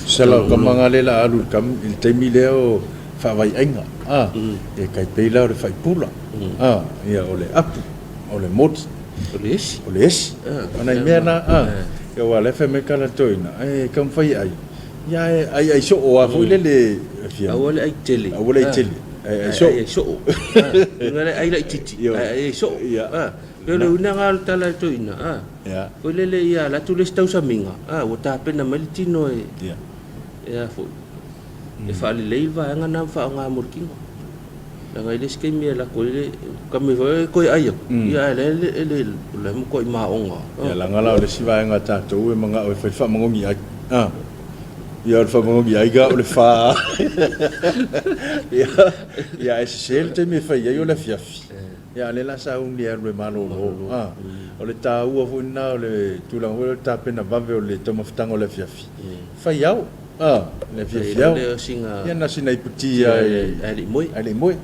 Sala o kama nga le la alu i le taimi lea o faavaiaiga, a, e tai pei la o le faipula, a, ia o le apu, o le moti, O le esi. O le esi. O nai mea na, a, ia aua o lea e fai mai tala toeaina, e taumafai e ai, ia ae ai ai soo lava foi lele e fia. Aua le ai tele. Aua le ai tele, ae ai soo. Ae ai soo. Uiga le ai laitiiti, ae ai soo. Ia. Pei o le uiga lena o le tala a le toeaina, a. Ia. Foi lele ia alu atu le isi tausamiga, a, ua tapena mai le tino e, Ia. e a foi, e faalelei le vaega lena ma faaaoga mo le tino. Leaga i le isi taimi e alu atu ai le, kami foi e toe ai atu, ia ae la e le, o la e matuai maoga. Ia leaga la o le isi vaega a tatou e manao e fai le faamagogi ai, a. Ia o le faamagogi ai ga o le fa. Ia, ia ae sese le taimi e fai ai o le afiafi. Ia, a o lea la sa uni e alu e malolo. A, o le taua foi lena o le tulaga foi lea o le tapena vave o le taumafataga o le afiafi. Fai ao, a, le afiafi ao. Ia na o sina iputi lava e, ae le i moe. Ae le i moe.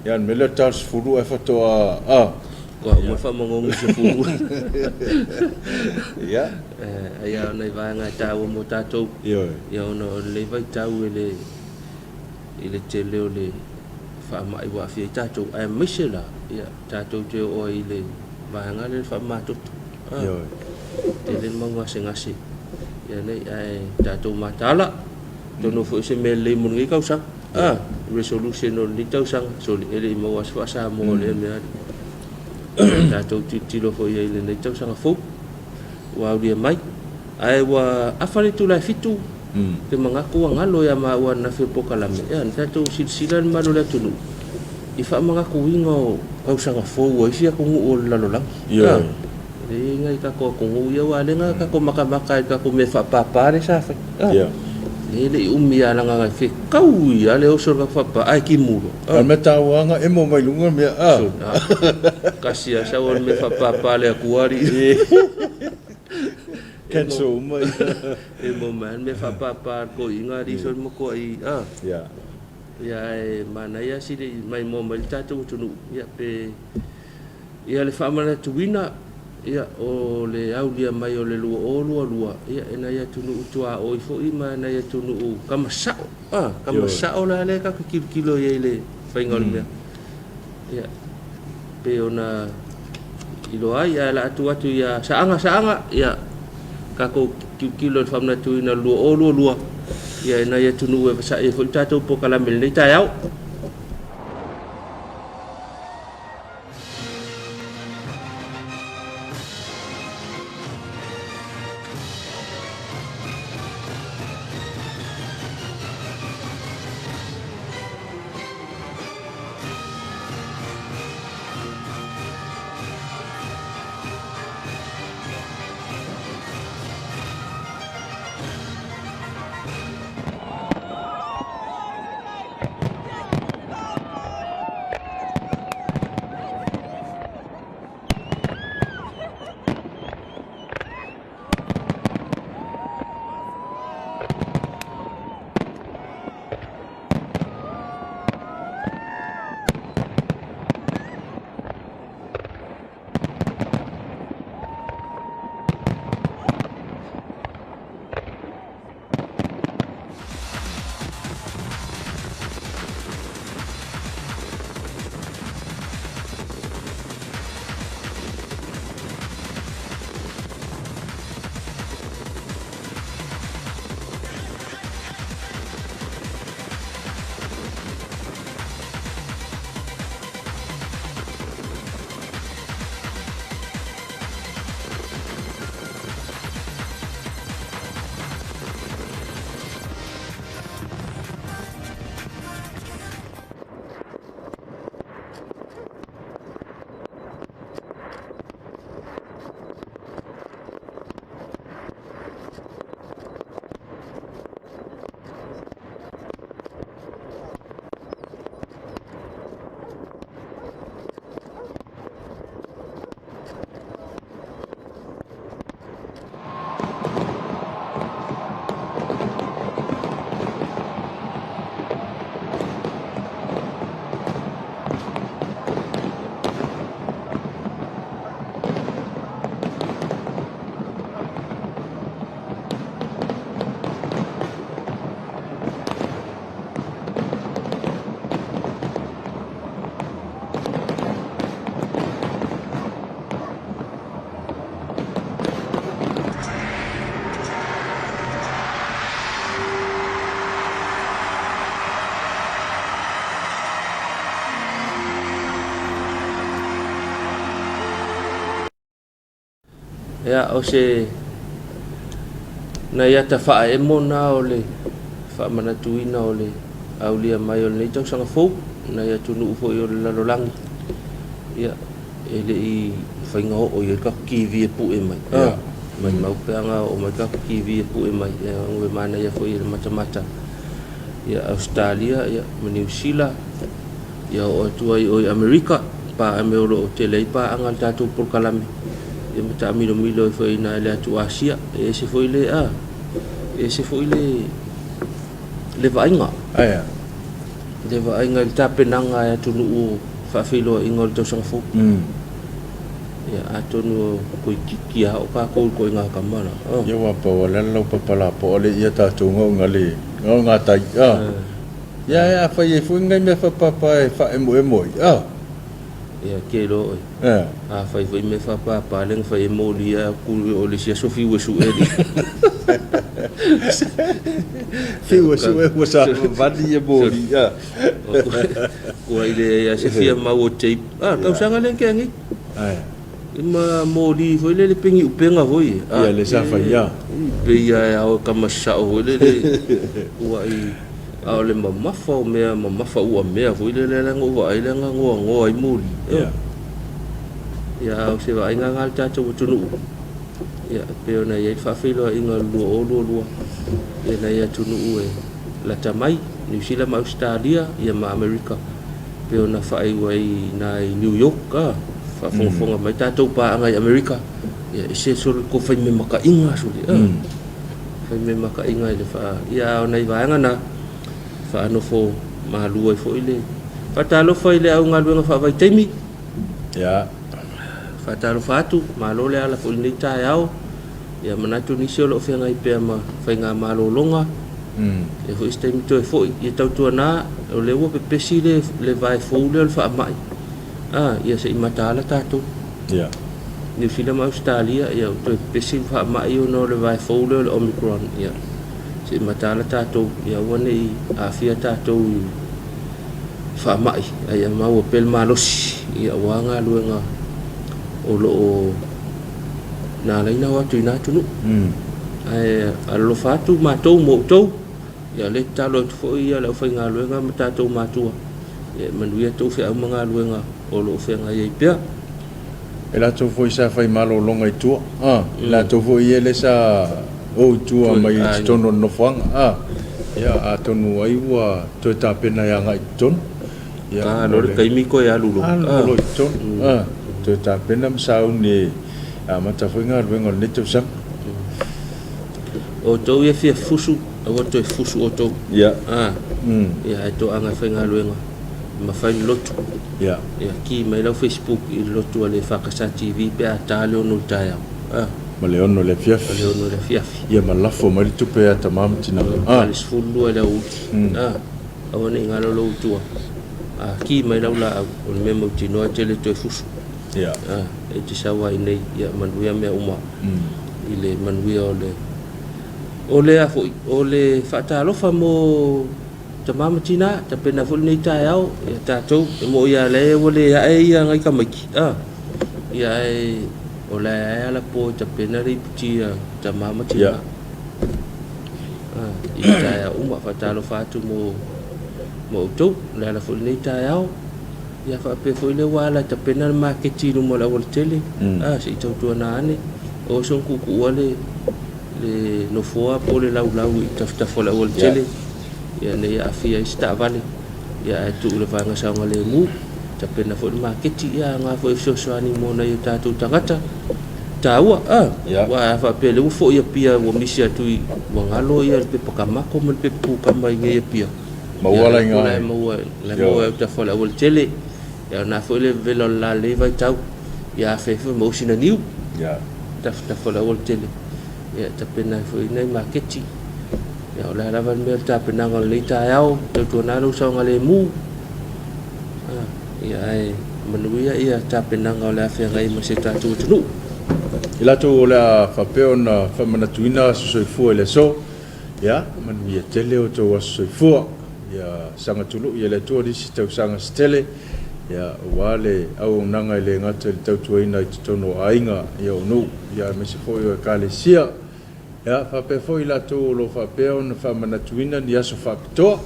Ia, o le mea lea o le ta o le 10 ae faatoa, a. Faatoa uma le faamagogi i le 10. Ia. Ai lava o nai vaega e taua mo tatou. Ioe. Ia ona o lenei vaitau e le i le tele o le faamai ua aafia ai tatou, aemaise la, ia, tatou te oo ai i le vaega lea o le faamamatoto. Ah, Ioe. Tele le mau gasegase ia nei, ae tatou mataala, atonu foi o se mea lelei mo lenei tausaga. Ah, resolution o lenei tausaga, soli, e le i maua se faa-Samoa o lea mea alii. Tatou tilotilo foi i ai i lenei tausaga fou ua aulia mai. Ae ua afa le itula e fitu, te manatu ua galo ia maua ananafi o le polokalame, ea, na tatou silasila le mamalu o le atunuu i faamanatuina o tausaga fou a isi atunuu o le lalolagi. Ioe. E leai nai tatou atunuu ia, aua o lea na tatou matamata i le tatou mea faapapa lea sa fai. Ia. E le i umi lava leaga na fetaui lava le oso o le tatou faapapa, ae timu loa. A o le mea taua lava na emo mai luga le mea, a. Tasi lava sau o le mea faapapa a le Atua alii. Cancel uma ia. Emo mai le mea faapapa a le toeaina alii soli matuai a. Ia. Ia ae manaia sili maimoa mai le tatou atunuu ia pe ia le faamanatuina ia o le aulia mai o le 2022 ia e nai atunuu tuaoi foi ma nai atunuu tama sao a tama sao la lea tatou te tilotilo i ai i le faiga o le mea. Ia, pei ona iloa ai, ae o le a tuu atu ia Saaga, Saaga, ia, tatou tilotilo i le faamanatuina o le 2022, ia e nai atunuu e vasai ai foi le tatou polokalame i lenei taeao. Ia, o se nai ata faaemo na o le faamanatuina o le aulia mai o lenei tausaga fou, nai atunuu foi o le lalolagi, ia, e le i mafai ona oo i ai le tatou TV e pue mai. Ia. Maimau pe ana oo mai le tatou TV e pue mai, ia, e manaia foi i le matamata ia Ausetalia ia, ma Niu Sila, ia oo atu ai i o i Amerika, paaga o lo o tele ai paaga a le tatou polokalame, ia ma taamilomilo ai foi i ina i le atu Asia. E ese foi le, a, e ese foi le, le vaaiga. Aea. Le vaaiga i le tapenaga e atunuu o faafeiloaiga o le tausaga fou. Ia, atonu toeitiiti lava oo tatou i le ituaiga tama la. Ia ua pau lava le laupapa lapoa lea ia tatou gaoga le gaoga tai. Ia ae a fai ai foi ni nai mea faapapa e faaemoemo ai. Ia te iloa oe. A fai foi mea faapapa lea na fai e moli a ku o le isi aso fiu e sue li. Fiu e sue ua savavali ia moli. Kua i le a se fia mau o tape. Ah, tausaga lea na tea nei. I ma moli foi lele pe ni upega foi. Ia le sa fai ia. Pei ia e ao e kama sao foi lele ua i a o le mamafa o mea mamafa ua mea foi lele lea na ou vaai lea na goagoa ai moli. Ia. Ia a o se vaaiga lena a le tatou atunuu. Ia pei ona i ai le faafeiloaiga o le 2022 ia nai atunuu e lata mai, Niu Sila ma Ausetalia ia ma Amerika pei ona faaiu ai i ina i New York a faafogafoga mai tatou paaga i Amerika ia ese solo ko fai me makaiga sole a fai me makaiga i le faa ia a o nai vaega na faanofo malu ai foi le faatalofa i le au galuega faavaitaimi. Ia. Faatalofa atu, malo le ala foi i lenei taeao. Ia manatu nisi o lo o feagai pea ma faiga malologa. Ia foi se taimi toe foi. Ia tautuana, o lea ua pepesi le, le vae fou lea o le faamai. Ah, ia se i mataala tatou. Ia. Niu Sila ma Ausetalia, ia ua toe pepesi le faamai ona o le vae fou lea o le Omicron. Ia se i mataala tatou, ia aua ne i aafia tatou i faamai, a ia maua pea le malosi, ia aua galuega o lo o na ala ai ona o atu i na atunuu. Ae alolofa atu matou ma outou, ia o lea e tatalo atu foi le aufaigaluega ma tatou matua, ia manuia tou feau ma galuega o lo o feagai ai pea. E latou foi sa fai malologa i tua, e latou foi ia lea sa o i tua mai i totonu o le nofoaga, ia atonu ai ua toe tapena e agai i totonu. Ia, A loa le taimi toe alu loa. Alu loa i totonu, toe tapena ma sauni e amata foi galuega o lenei tausaga. O outou ia fia fusu, aua le toe fusu outou. Ia. Ia ae toaga e faigaluega ma fai le lotu. Ia. Ia ki mai lau Facebook i le lotu a le EFKS TV pe a ta le 6 i le taeao. Ma le 6 i le afiafi. Ma le 6 i le afiafi. Ia ma lafo mai le tupe ia tama ma tina. Ma le 12 i le aoauli. Aua ne i galo lou tua. A ki mai lau laau, o le mea mautinoa e te le toe fusu. Ia. E te sau ai nei, ia manuia mea uma. I le manuia o le, o le a foi, o le faatalofa mo tama ma tina, tapena foi lenei taeao, ia tatou, e moi lava lea ua le ae ia nai tamaiti, a, ia ae o la e ala po e tapena le iputi a tama ma tina. Ia. I taeao uma, faatalofa atu mo mo outou, o le ala foi lenei taeao. Ia faapea foi lea ua ala e tapena le maketi i luma o le aualatele, a, se i tautuana ane, aua soona tuutuua le le nofoa po o le laulau i tafatafa o le aualatele, ia ne i aafia ai se taavale, ia ae tuu i le vaega saogalemu, tapena foi le maketi, ia aoga foi e fesoasoani mo nai o tatou tagata. Taua, a, aua a faapea o lea ua foi Apia ua misi atu i, ua galo ia le pepa kamako ma le pepa kukama i inei Apia. Maua la i ina. La e maua, la e maua i autafa o le aualatele. Ia o na foi le vevela o le la lenei vaitau. Ia afea ai foi maua sina niu. Ia. Tafatafa o le aualatele. Ia tapena ai foi nai maketi. Ia o le a lava le mea o le tapenaga o lenei taeao, tautuana lou saogalemu. Ia ae manuia ia tapenaga o le a feagai ma si o tatou atunuu. I latou o le a faapea ona faamanatuina aso soifua i le aso, ia manuia tele o outou aso soifua. Ia saga tului e le Atua nisi tausaga se tele. Ia, aua le auaunaga e le gata i le tautuaina i totonu o aiga, ia o nuu, ia aemaise foi o Ekalesia. Ia, faapea foi i latou o lo o faapea ona faamanatuina ni aso faapitoa,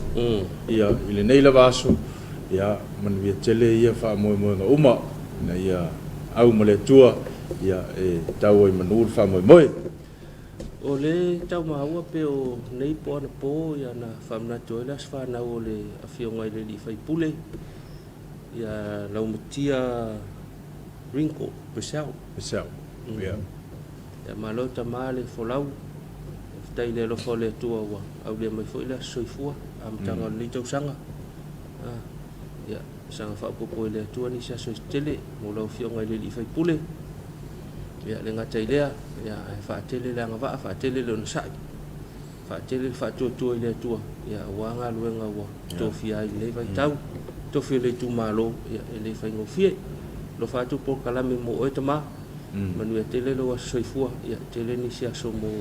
ia, i lenei lava aso, ia, manuia tele ia faamoemoega uma, ina ia au ma le Atua, ia, e tau ai i manu le faamoemoe. O le tau maua pe o nei po anapo ia na faamanatu ai le aso fanau o le Afioga i le Alii Faipule ia Laumatia Ringo Purcell. Purcell, ia. Ia malo tama le folau. Faafetai i le alofa o le Atua ua aulia mai foi le aso soifua amataga o lenei tausaga. Ia saga faaopoopo e le Atua nisi aso se tele mo lau Afioga i le Alii Faipule. Ia le gata i lea, ia ae faatele le agavaa, faatele le onosai, faatele le faatuatua i le Atua, ia aua galuega ua tofia ai i lenei vaitau, tofi o le itumalo, ia e le faigofie. Alofa atu polokalame mo oe tama, manuia tele lou aso soifua, ia tele nisi aso mo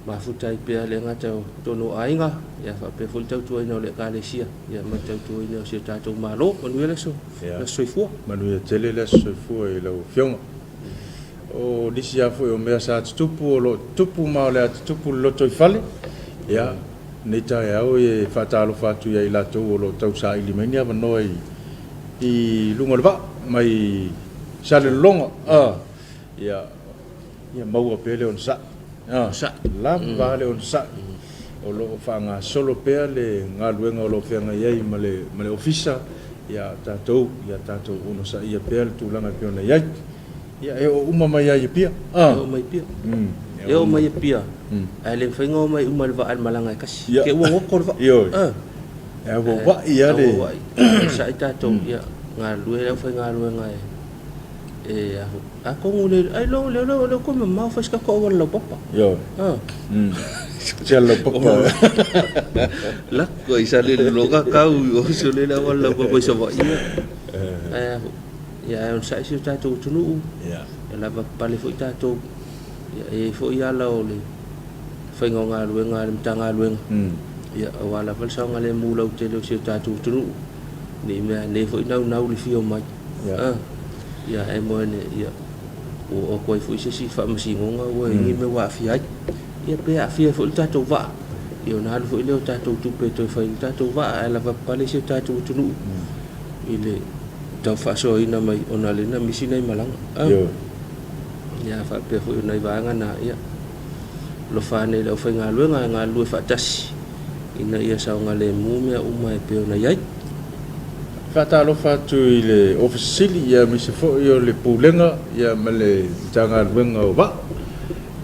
mafuta ai pea le gata o totonu o aiga, ia faapea foi le tautuaina o le Ekalesia, ia ma le tautuaina o si o tatou Malo. Manuia le aso soifua. Manuia tele le aso soifua i lau Afioga. O nisi lava foi o mea sa tutupu o lo o tutupu ma o le a tutupu i le lotoifale, ia, lenei taeao e faatalofa atu ia i latou o lo o tausaili mai ni avanoa i luga o le vaa mai Salelologa, ia, Ia maua pea le onosai. Onosai. Lava le onosai. O lo o faagasolo pea le galuega o lo o feagai ai ma le ma le Ofisa, ia tatou, ia tatou onosaia pea le tulaga e pei ona i ai. Ia e oo uma mai lava i Apia. E oo mai Apia. E oo mai Apia, ae le mafai ona omai uma i le vaa i le malaga e tasi. Te i ua goto le vaa. Ioe. E auauai lava le. Auauai. Onosai tatou, ia galulue le aufaigaluega e e Atonu le ai lo le le le ko mamao fai se tatou auala laupapa. Ioe. Se laupapa. La ko i sa le loga kau o se le le auala laupapa i Savaii. Ai ia ai on sai si o tatou atunuu. Ia. E lava pale foi tatou. Ia e foi ala o le faiga o galuega a le Matagaluega. Ia aua lava le saogalemu lautele o si o tatou atunuu. Ne i mea ane foi naunau le fia omai. Ia. Ia ae moe ane, ia, ua oo atu ai foi se isi faamasinoga ua i ai ni mea ua aafia ai. Ia pe aafia ai foi le tatou vaa, ia ona alu foi lea o tatou tupe e toe fai ai le tatou vaa, ae lavapapale si o tatou atunuu i le tau faasoaina mai ona o lea na misi nai malaga. Ioe. Ia faapea foi o nai vaega na, ia, alofa ane i le aufaigaluega e galulue faatasi ina ia saogalemu mea uma e pei ona i ai. Faatalofa atu i le Ofisa Sili aemaise foi o le Pulega ma le Matagaluega o Vaa,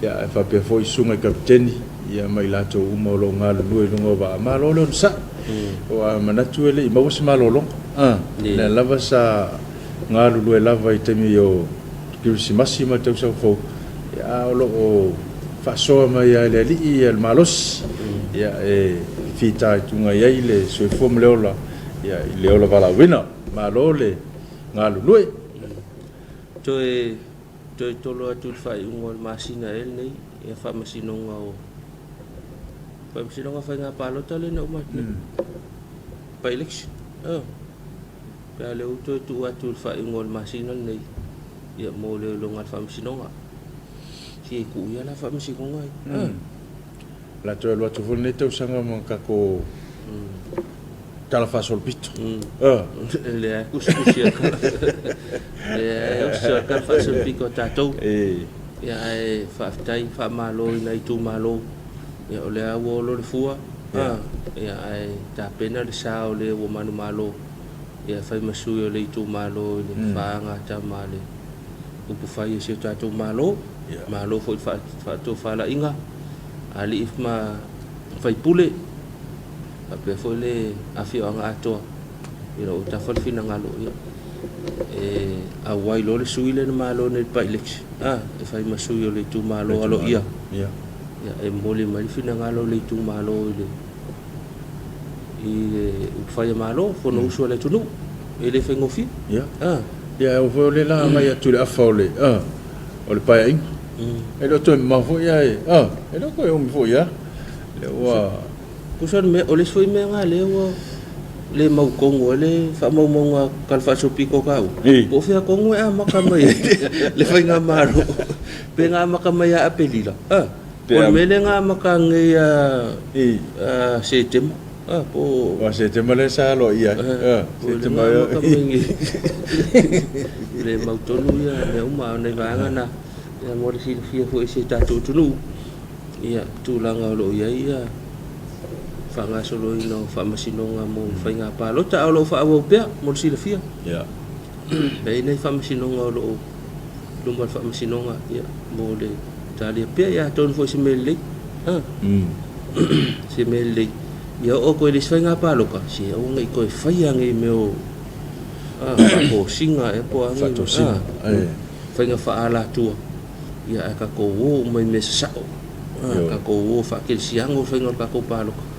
ae faapea foi Susuga i Kapeteni ma i latou uma o lo o galulue i luga o vaa. Malo le onosai. Ua manatu e le i maua se malologa. Lea lava sa galulue lava i taimi o Kerisimasi ma le tausaga fou, a o lo o faasoa mai lava e le Alii le malosi e fitaituga i ai le soifua ma le ola i le ola valaauina. Malo le galulue. Toe toe tolo atu i le faaiuga o le masina ea lenei ia faamasinoga o faamasinoga faiga palota lea na uma atu nei. By election. Pe a lea ua toe tuu atu i le faaiuga o le masina lenei ia mo le iloiloga a le Faamasinoga. Se e tuu ia la Faamasinoga ai. O le a toe alu atu foi lenei tausaga ma tatou tala faasolopito. Lea e tusitusi atu. Lea e oso le tala faasolopito a tatou. Ia ae faafetai, faamalo i nai itumalo. Ia o lea ua olo le fua. Ia ae tapena le sa o le ua manumalo. Ia fai ma sui o le itumalo i le faagatama a le upufai a si o tatou Malo. Malo foi i le faatofalaiga a alii ma faipule, faapea foi le afioaga atoa ina ua tafa le finagalo e auai loa le sui lea na malo nei i le by-election e fai ma sui o le itumalo aloaia e momoli mai le finagalo o le itumalo i le i le upufai a Malo, Fonousu a le atunuu, e le faigofie. Ia. Ia, e oo foi o lea la agai atu i le afa o le, o le Paeaiga. E le o toe mamao foi ae, e le o toe umi foi lava. Lea ua. Tusa o le mea, o le isi foi mea lena lea ua, le mautonu ai le faamaumauga talafaasolopito a taua, po o fea tonu e amata mai ai le faigamalo, pe na amata mai ia Aperila, a, po o le mea lea na amata nei ia Setema, a, po o. Aua Setema lea sa aloaia ai, po o le na amata mai nei. Le mautonu ia mea uma, a o nai vaega na, ia mo le silafia foi e si o tatou atunuu. Ia, tulaga o lo o i ai ia faagasoloina o faamasinoga mo faiga palota, a o lo o faaauau pea mo le silafia. Ia. E i ai nai faamasinoga o lo o i luma o le faamasinoga ia, mo le talia pea, ia atonu foi se mea lelei. Ha? Se mea lelei. Ia oo atu i le isi faiga palota, se aua ne i toe faia nei mea o faatosina ea po o a nei Faatosina. Faiga faaalatua. Ia ae tatou o uma i mea sasao. Tatou o faakelesiano le faiga o le tatou palota.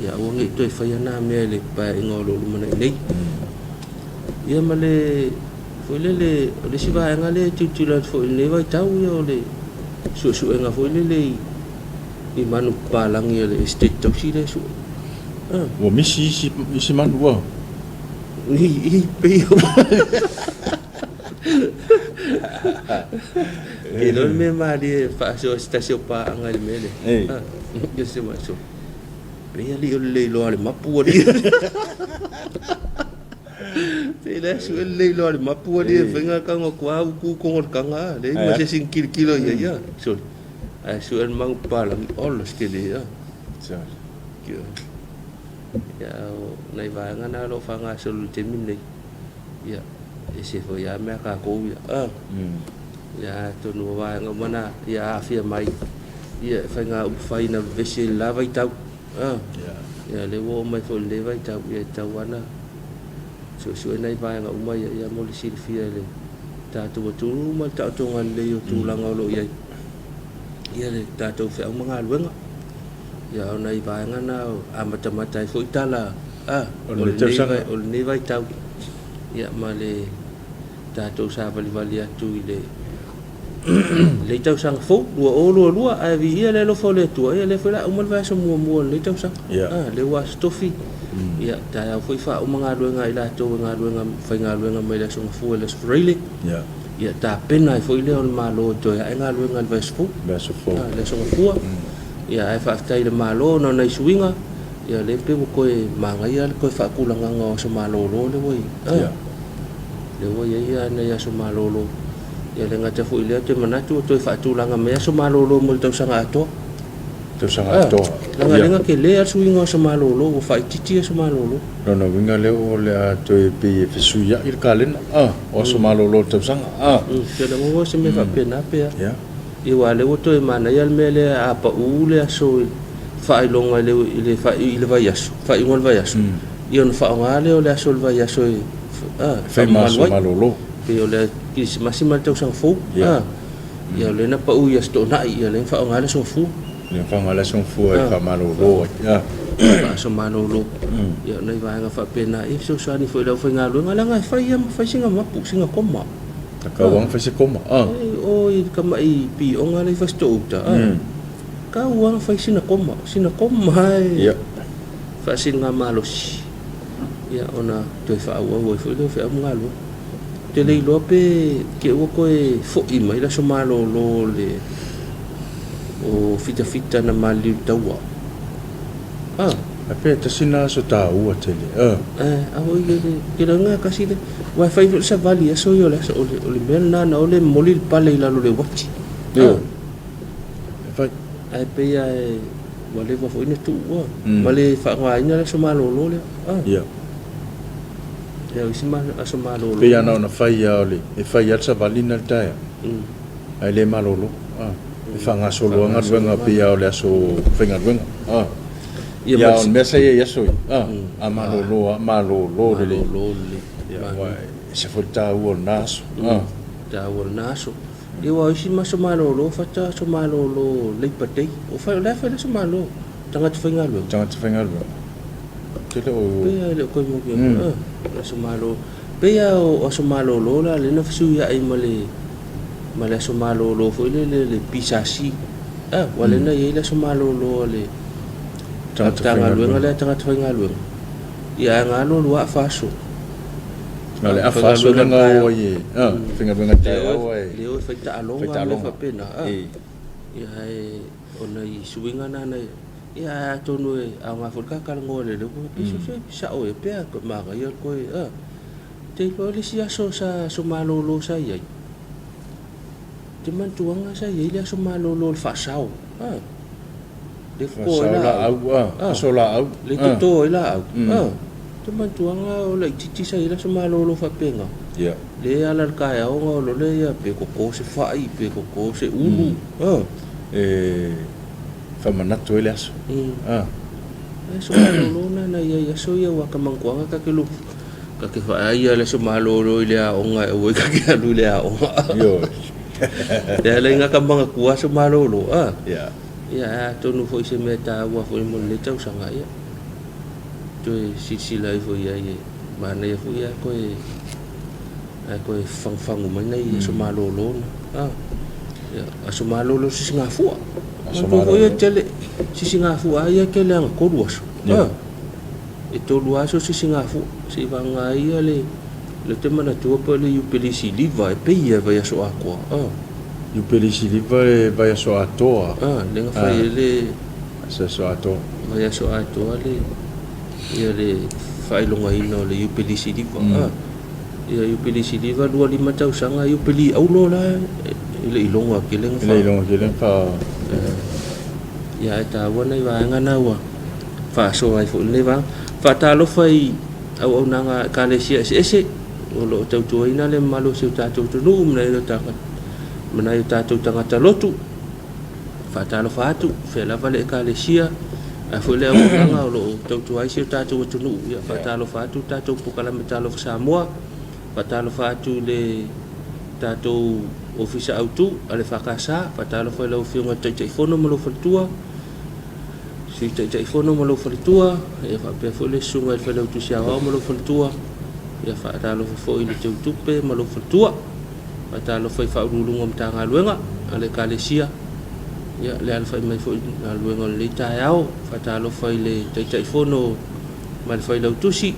Ia aua ne i toe faia na mea i le paeaiga o lo o lumanai nei. Ia ma le foi lele, o le isi vaega lea e tilotilo atu foi i lenei vaitau, ia o le suesuega foi lele i manu papalagi a le Esetete Tausi lea e sue. Ua misi isi manu ua. I pei o. E iloa le mea malie e faasoa se tasi o paaga i le mea lea. Ia se maso. Pei alii o le leiloa a le mapu alii. Pei la sue le leiloa a le mapu alii e faiga kanga kua uku kongo le kanga a. Leai ma se isi na kilokilo i ai a. Sole. Ae sue le magu papalagi ola se tele a. Sole. Ia o nai vaega na o lo o faagasolo i le taimi lenei. Ia, ese foi lava mea a tatou ia. Ia, atonu o vaega uma na ia aafia mai ia e faiga upufai na vevesi ai i le la vaitau. Ia, lea ua oo mai foi i lenei vaitau, ia e tatau lava ona suesue nai vaega uma ia, ia mo le silafia e le tatou atunuu ma le taotoga lelei o tulaga o lo o i ai ia le tatou feau ma galuega. Ia, o nai vaega na amatamata ai foi tala a o lenei, o lenei vaitau, ia, ma le tatou savalivali atu i le lenei tausaga fou 2022, ae viia le alofa o le Atua, ia lea foi la uma le vaiaso muamua o lenei tausaga. Yeah. Lea ua aso tofi. Ia, taeao foi faauma galuega a i latou e galuega faigaluega mai le aso Gafua i le aso Faraile. Yeah. Ia tapena ai foi lea o le Malo e toe ae galuega i le vaiaso fou. Vaiaso fou. Le aso Gafua. Ia, ae faafetai i le Malo ona o nai suiga, ia lea pei ua toe manaia le toe faatulagaga o aso malolo lea ua i ai. Yeah. Lea ua i ai nai aso malolo. Ia le gata foi i lea, ou te manatu ua toe faatulaga mai aso malolo mo le tausaga atoa. Tausaga atoa. Leaga lea na tele lava le suiga o aso malolo, ua faaitiiti aso malolo. Lona uiga lea o le a toe pei e fesuiai le kalena o aso malolo o le tausaga. Ou te lagona o se mea faapena pe a. Yeah. Ia aua o lea ua toe manaia le mea lea a pau le aso faailoga i le vaiaso, faaiuga o le vaiaso, ia ona faaaoga lea o le aso o le vaiaso e faamamalu ai. Malolo. Pei o le Kerisimasi ma le Tausaga Fou. Ia o lea na pau i Aso Toonai, ia lea na faaaoga le Aso Gafua. Lea na faaaoga le Aso Gafua e faamalolo ai. Faaso malolo. Ia o nai vaega faapena, ia fesoasoani foi i le aufaigaluega, leaga e fai lava ma fai sina mapu, sina koma. Na kau lava fai se koma. E o i le tamai pioga lea i Fasitoo-uta. Tau lava na fai sina koma, sina koma e faasiligamalosi, ia ona toe faaauau ai foi lea o feau ma galuega. Ou te le iloa pe te i ua toe foi mai le aso malolo o le o fitafita na maliliu i le taua. A. Ae pe tasi na aso taua tele. A. A oi le ke laga kasi le aua e fai foi le savali i aso ia o le aso o le mea lena na o le momoli le pale i lalo o le uati. A. E fai. Ae pei lava e ua leva foi ona tuua ma le faaaogaina le aso malolo lea. Ia. Ia o isi aso malolo. Pei lava na ona fai lava o le, e fai lava le savali na i le taeao, ae le malolo. E faagasolo lava galuega pei lava o le aso faigaluega. Ia o le mea sa i ai i aso ia, a malolo lava, malolo lelei. Malolo lelei. Ia aua e ese foi le taua o lena aso. Taua o lena aso. Ia aua o isi ma aso malolo fata aso malolo Labour Day. O fai o la e fai le aso malolo tagata faigaluega. Tagata faigaluega. Tele o. Pei lava e le o toe molia mm. Aso malolo. Pei lava o aso malolo la lea na fesuiai ma le ma le aso malolo foi le le le PSC. Ah, ua lea na i ai le aso malolo a le tagata faigaluega lea tagata faigaluega. Ia, ae na alualu lava afa aso. Na o le afa aso lea na o ai e, faigaluega taeao ae. Le o e fai taaloga ma mea faapena. Ia, ae o nai suiga na na ia, ae atonu e aoga foi le ta talanoa i le leo, pe se sao ea pe a manaia le toe, te iloa le isi aso sa aso malolo sa i ai. Te manatuaga sa i ai le aso malolo o le faasao. Le toto ai laau. Aso laau. Le toto ai laau. Te manatuaga o laitiiti sa i ai le aso malolo faapena. Le ala i le taeao ona olo lea pe toto se fai, pe toto se ulu. E faamanatu ai le aso. Aso malolo na na i ai aso ia aua ka manatuaga ta te ta te vaai le aso malolo i le aoga e aua ai ta te alu i le aoga. Ioe. Le ala i ka manatua aso malolo. Ia, ae atonu foi se mea taua foi mo lenei tausaga, ia toe silasila ifo i ai, e manaia foi ae toe ae toe fagufagu mai nai aso malolo na. Ia, aso malolo sisigafua. Aso Manatua foi malolo. e tele sisigafua ia e tele lava ina 3 aso. E 3 aso sisigafua seivagana ai ia le le te manatua po o le Iupeli Siliva e pei e vaiaso atoa. Iupeli Siliva e vaiaso atoa. Le na fai ai le Aso atoa. Vaiaso atoa le ia le faailogaina o le Iupeli Siliva. Ia Iupeli Siliva 25 tausaga Iupeli Auro la e le i logo tele na E le i logo tele na fa. Ia, ae taua nai vaega na ua faasoa ai foi i lenei vaega. Faatalofa i auaunaga a Ekalesia eseese o lo o tautuaina le mamalu o si o tatou atunuu ma nai o tagata ma nai o tatou tagata lotu. Faatalofa atu, fea lava le Ekalesia, ae foi le auaunaga o lo o tautua ai si o tatou atunuu. Ia, faatalofa atu le tatou Polokalame Talofa Samoa, faatalofa atu i le tatou Ofisa Autu a le EFKS, faatalofa i lau Afioga i le Taitaifono ma lou faletua, Sui Taitaifono ma lou faletua, ia faapea foi le Susuga i le Failautusi Aoao ma lou faletua, ia faatalofa foi i le Teutupe ma lou faletua, faatalofa i Faauluuluga o Matagaluega a le Ekalesia, ia le alafai mai foi i galuega o lenei taeao, faatalofa i le Taitaifono ma le Failautusi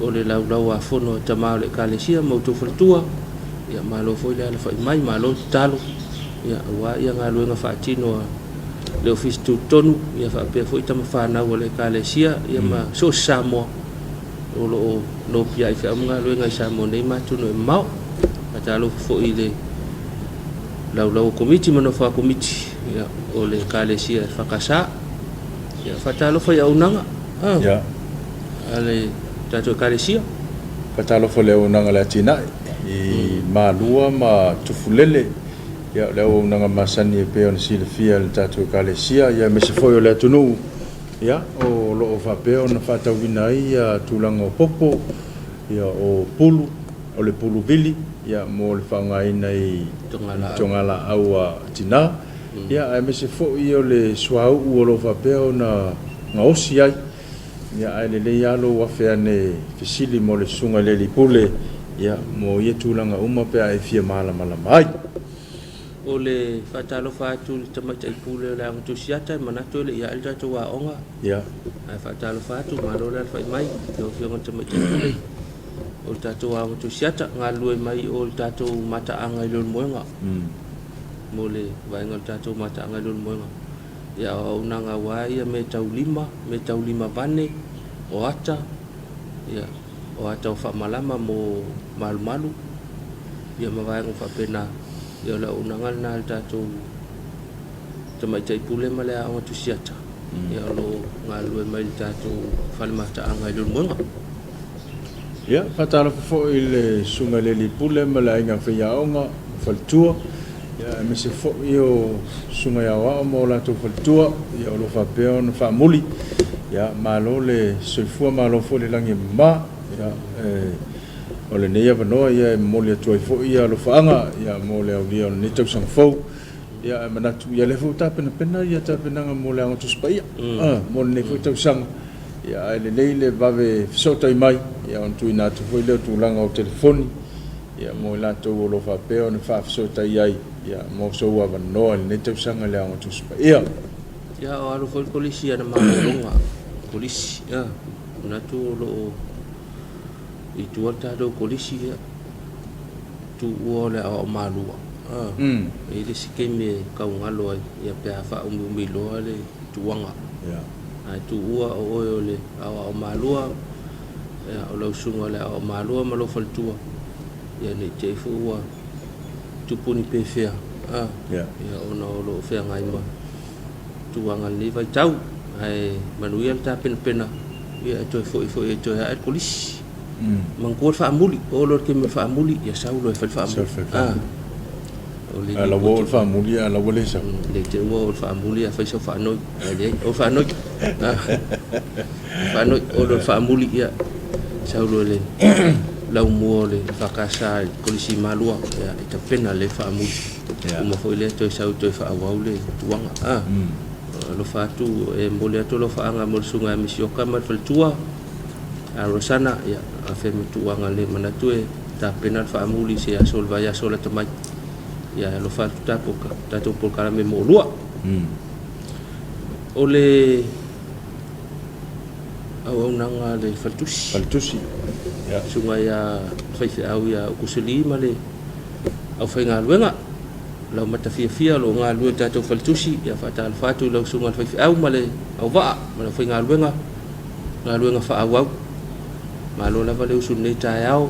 o le Laulau-a-Fono a Tama o le Ekalesia ma outou faletua, ia malo foi le alafai mai, malo tatalo, ia aua ia galuega faatino a le Ofisa Tutotonu, ia faapea foi tama fanau a le Ekalesia, ia ma so o se Samoa o lo o nopiai feau ma galuega i Samoa nei ma atunuu e mamao. Faatalofa foi i le laulau o Komiti ma nofo a Komiti, ia, o le Ekalesia EFKS. Ia, faatalofa i auaunaga a le tatou Ekalesia. Faatalofa i le auaunaga a le atinae i Malua ma Tufulele. Ia, o le auaunaga masani e pei ona silafia e le tatou Ekalesia, ia aemaise foi o le atunuu, ia, o lo o faapea ona faatauina ai ia tulaga o popo, ia, o pulu, o le pulu vili, ia, mo le faaaogaina i togalaau a tina, ia, aemaise foi o le suauu o lo o faapea ona gaosi ai. Ia, ae lelei lava lou afe ane e fesili mo le Susuga i le Alii Pule, ia, mo ia tulaga uma pe a e fia malamalama ai. O le faatalofa atu i le Tamaitai Pule o le Aoga Tusiata, e manatu e le i ae le tatou aoga. Ia. Ae faatalofa atu, malo le alafai mai i lau Afioga i le Tamaitai Pule o le tatou Aoga Tusiata, galulue mai o le tatou mataaga i Leulumoega. Mo le vaega o le tatou mataaga i Leulumoega. Ia o auaunaga aua ia mea tau lima, mea tau lima vane, o ata, ia, o ata o faamalama mo malumalu, ia ma vaega faapena. Ia o le auaunaga lena a le tatou Tamaitai Pule ma le Aoga Tusiata, ia o lo o galulue mai i le tatou fale mataaga i Leulumoega. Ia, faatalofa foi i le Susuga i le Alii Pule ma le Aiga Faiaoga ma Faletua, ia, aemaise foi o Susuga i Aoao ma o latou faletua, ia, o lo o faapea ona faamuli. Ia, malo le soifua, malo foi le lagi e mama. Ia, e, o lenei avanoa, ia, e momoli atu ai foi ia alofaaga, ia, mo le aulia o lenei tausaga fou. Ia, ae manatu, ia, lea foi ua tapenapena ia tapenaga mo le Aoga Tusi Paia, mo lenei foi tausaga. Ia, ae lelei le vave fesootai mai, ia, ona tuuina atu foi lea o tulaga o telefoni, ia, mo i latou o lo o faapea ona faafesootai ai, ia, mo sou avanoa i lenei tausaga i le Aoga Tusi Paia. Ia, o alo foi le kolisi i ana malologa, kolisi, ia. Manatu o lo o i tua le tatou kolisi ia, tuua o le aoao malua. E i ai le isi taimi e tau galo ai ia pe a faaumiumi loa le tuaga. Ae tuua o oe o le aoao malua, ia, o lau susuga o le aoao malua ma lou faletua, ia ne i te i foi ua tupu ni pefea, ia, ona o lo o feagai ma tuaga i lenei vaitau. Ae manuia le tapenapena, ia e toe foi foi e toe ae le kolisi. Manatua le faamuli, oo loa i le taimi o le faamuli, ia sau loa e fai le faamuli. O le A la ua oo le faamuli a la ua le sau. Ne i te i ua oo le faamuli ae fai sau faanoi. Ae leai, oo le faanoi. Faanoi, oo loa i le faamuli, ia sau loa i le laumua o le EFKS i le Kolisi i Malua, ia e tapena lelei le faamuli. Uma foi lea toe sau toe faaauau le tuaga. Alofa atu, e momoli atu alofaaga mo le susuga ia Misioka ma le faletua. A Rosana, ia, afe ma tuuaga le manatu e tapena le faamuli i se aso o le vaiaso lata mai. Ia, e alofa atu tatou, tatou polokalame mo oulua. O le auaunaga a le faletusi. Faletusi, ia. Susuga ia faifeau ia Ukusuli ma le aufaigaluega. Lau matafiafia o lo o galulue i le tatou faletusi, ia faatalofa atu i lau susuga i le faifeau ma le auvaa ma le aufaigaluega. galuega faaauau. Malo lava le usu i lenei taeao,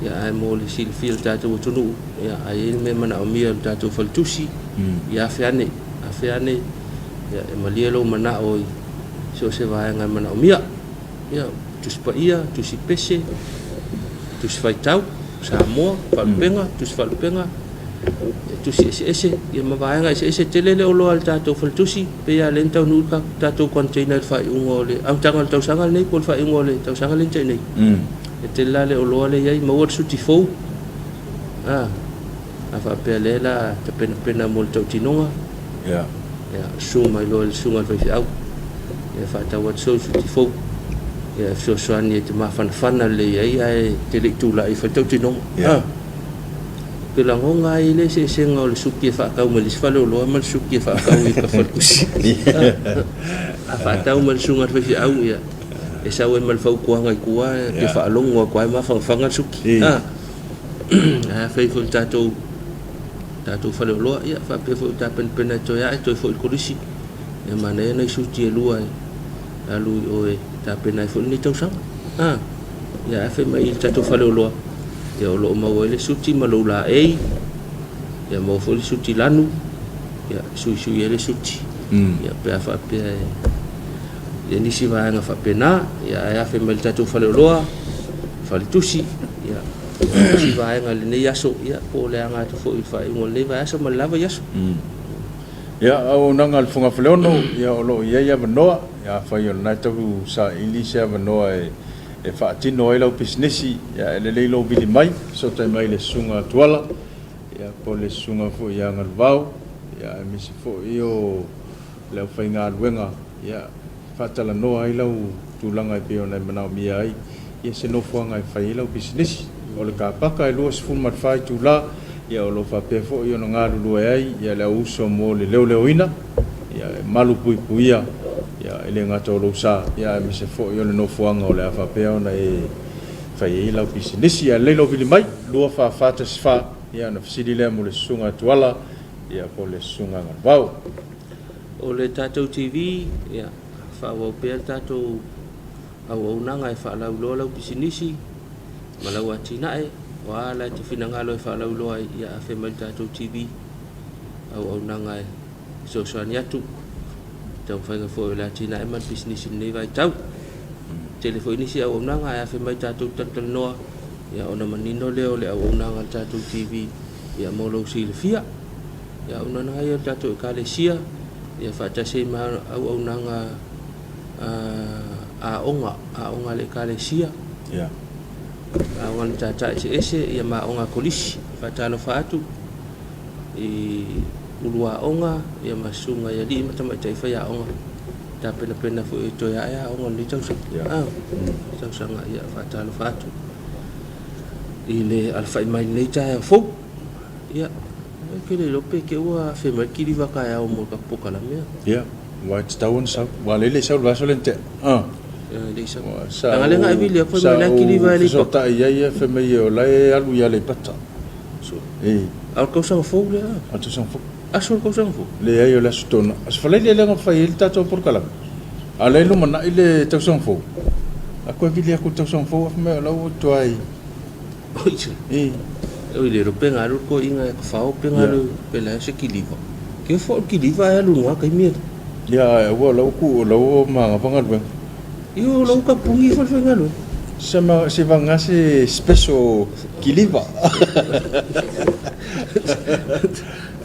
ia ae mo le silafia e le tatou atunuu, ia a i ai le mea e manaomia e le tatou faletusi, ia afe ane, afe ane, ia e malie lou manao i so o se vaega e manaomia. Ia, Tusi Paia, Tusi Pese, Tusi Faitau, Samoa, Faalupega, Tusi Faalupega, tusi eseese ia ma vaega eseese tele le oloa a le tatou faletusi pei lava lea na taunuu le tatou container i le faaiuga o le amataga o le tausaga lenei po o le faaiuga o le tausaga lea na tea nei. E tele la le oloa lea e i ai, maua le suti fou a a faapea lea la tapenapena mo le tautinoga. Ia. Ia, susu mai loa i le susuga i le faifeau ia faatau atu sou suti fou ia e fesoasoani e te mafanafana lelei ai ae te le i tulai e fai le tautinoga. Ia. Ou te lagona ai le eseesega o le suki e faatau mai le isi faleoloa ma le suki e faatau i ka faletusi. A faatau mai le susuga i le faifeau, ia, e sau ai ma le fautuaga i tua, e te faalogo atu lava e mafanafana le suki. Ae afai foi i le tatou, tatou faleoloa, ia, faapea foi o tapenapena e toe ae, toe foi i le kolisi, ia manaia nai suti e lua e alu i o e tapena ai foi lenei tausaga. Ia ae fai mai i le tatou faleoloa, ia o lo o maua ai le suti ma lou laei, ia maua foi le suti lanu, ia suisui ai le suti. Ia pe a faapea e i ai nisi vaega faapena, ia ae afe mai i le tatou faleoloa, faletusi, ia nisi vaega i lenei aso, ia po o le aga atu foi i le faaiuga o lenei vaiaso ma le la vaiaso. Ia, auaunaga a le Fogafoleono, ia o lo o i ai avanoa, ia afai o lena e tau saili se avanoa e e faatino ai lau pisinisi, ia e lelei lou vili mai, fesootai mai i le Susuga a Tuala, ia po o le Susuga foi ia Galuvao, ia aemaise foi o le aufaigaluega, ia faatalanoa ai lau tulaga e pei ona e manaomia ai ia se nofoaga e fai ai lau pisinisi. O le kapaka e 24 itula, ia o lo o faapea foi ona galulue ai ia le auuso mo le leoleoina, ia e malupuipuia ia e le gata o lou sa, ia aemaise foi o le nofoaga o le a faapea ona e fai ai lau pisinisi. Ae lelei lou vili mai, 24 14, ia ona fesili lea mo le Susuga a Tuala, ia po o le Susuga a Galuvao. O le tatou TV, ia, faaauau pea le tatou auaunaga e faalauiloa lau pisinisi ma lau atinae, o a la e te finagalo e faalauiloa ai, ia afe mai i le tatou TV, auaunaga e fesoasoani atu i le taumafaiga foi o le atinae ma le pisinisi i lenei vaitau. Tele foi nisi auaunaga ae afe mai tatou talatalanoa, ia ona manino lea o le auaunaga a le tatou TV ia mo lou silafia. Ia auaunaga ia o le tatou Ekalesia, ia faatasi ai ma auaunaga aoga, aoga a le Ekalesia, aoga a le Matata Eseese, ia ma aoga a Kolisi. Faatalofa atu i ulu aoga ia ma susuga i alii ma tamaitai faiaoga tapenapena foi e toe ae aoga o lenei tausaga. Yeah. Tausaga ia faatalofa atu i le alafai mai lenei taeao fou. Ia, ke le iloa pe te ua afe mai le kiliva taeao mo le tatou polokalame. Ia, aua e tatau ona sau. Aua o lea e le i sau i le vaiaso lea na tea. E le i sau. Sa Leaga lea na e vili atu fai mai la e kiliva e Aleipata. Sa ou fesootai i ai ia fai mai o la e alu i Aleipata. E. A o le tausaga fou lea a? O le tausaga fou. Aso o le tausaga fou? Leai o le Aso Toonai. Aso Faraile lea na fai ai le tatou polokalame. A o la e lumanai le tausaga fou. A koe vili atu i le tausaga fou ae fai mai o la ua tuai. Oi se. E. Oi le pe nga alu ko inga e kafao pe nga alu pe la se kiliva. Ke fo kiliva e alu nga kaimi. Ia ae aua o la ua ku o la ua magava galuega. Io o la ua kapungi fo le faigaluega. Se ma se vaga se special kiliva.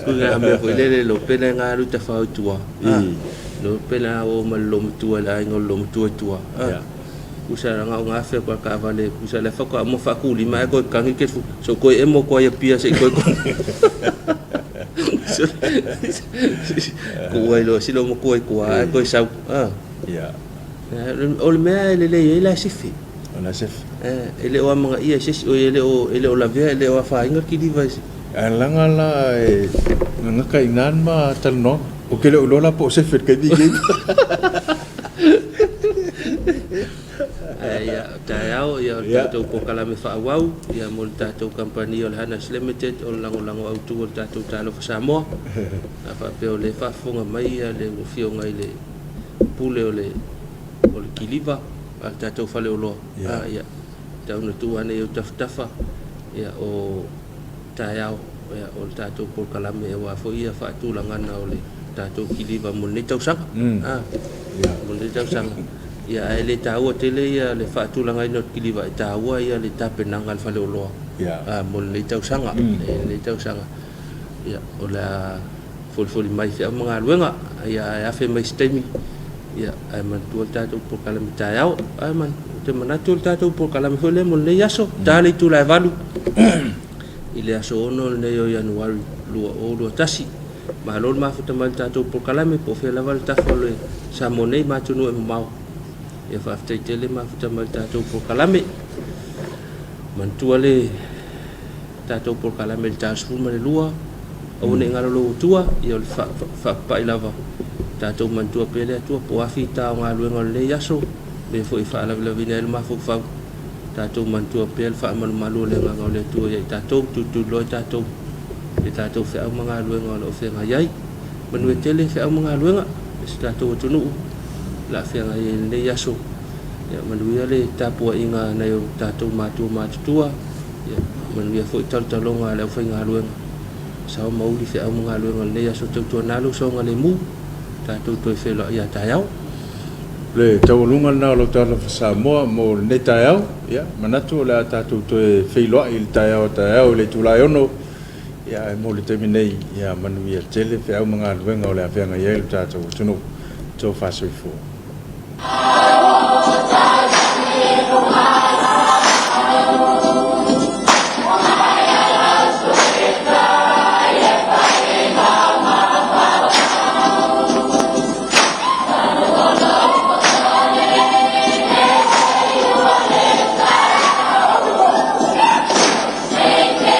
Ko nga mea foi lele lo pe la nga alu tafao i tua. Lo pe la o ma le lomatua le aiga o le lomatua i tua. Kusa la nga o nga afea koa kaavale kusa le fakoa mo faakulima ae koe kagi ke so koe emo koa ia pia se i koe ku ai lo silo mo koe kua ae koe sau a ia o le mea e lelei ai la sefe o la sefe e le o amanga ia se o e le o e le o lavea e le o afainga kiliva e Ae laga la e gagaka i ina le ma talanoaga. Ou te le o iloa la po o sefe i le taimi lenei. Ae ia, o taeao, ia o le tatou polokalame faaauau, ia mo le tatou kamupani o le Hanas Limited, o le lagolago autu o le tatou Talofa Samoa. A faapea o lea e faafofoga mai ia le Afioga i le Pule o le o le Kiliva a le tatou faleoloa, a ia, tau ina tuu ane i ou tafatafa, ia o taeao o le tatou polokalame aua foi ia faatulagana o le tatou kiliva mo lenei tausaga. Mo lenei tausaga. Ia ae le taua tele ia le faatulagaina o le kiliva, e taua ia le tapenaga a le faleoloa mo lenei tausaga. Lenei tausaga. Ia o le a folifoli mai feau ma galuega, ia ae afe mai se taimi. Ia ae manatua le tatou polokalame taeao. Ae man, ou te manatu o le tatou polokalame foi lea mo lenei aso, ta le itula e 8 i le aso 6 lenei o Ianuari 2021. Malo le mafuta mai i le tatou polokalame, po o fea lava le tafa o le Samoa nei ma atunuu e mamao. Ia faafetai tele mafuta mai i le tatou polokalame. Manatua le tatou polokalame i le ta 12, aua ne i galo lou Atua, ia o le faapapai lava, tatou manatua pea le Atua, po o a fita o galuega o lenei aso, mea foi e faalavelavina ai le mafaufau, tatou manatua pea le faamalumalu o le Agaga o le Atua ia i tatou, tulituliloa i tatou i tatou feau ma galuega o lo o feagai ai. Manuia tele feau ma galuega i si tatou atunuu o le a feagai ai i lenei aso. Ia manuia le tapuaiga a nai o tatou matua matutua. Ia manuia foi talotaloga a le aufaigaluega. Sao ma uli feau ma galuega o lenei aso tautuana lou saogalemu, tatou toe feiloai ia taeao. O le taualuga lena o lau talofa Samoa mo lenei taeao. Ia, manatu o le a tatou toe feiloai i le taeao a taeao i le itula e 6. Ia, ae mo le taimi nei, ia manuia tele feau ma galuega o le a feagai ai lo tatou atunuu. Tofa soifua.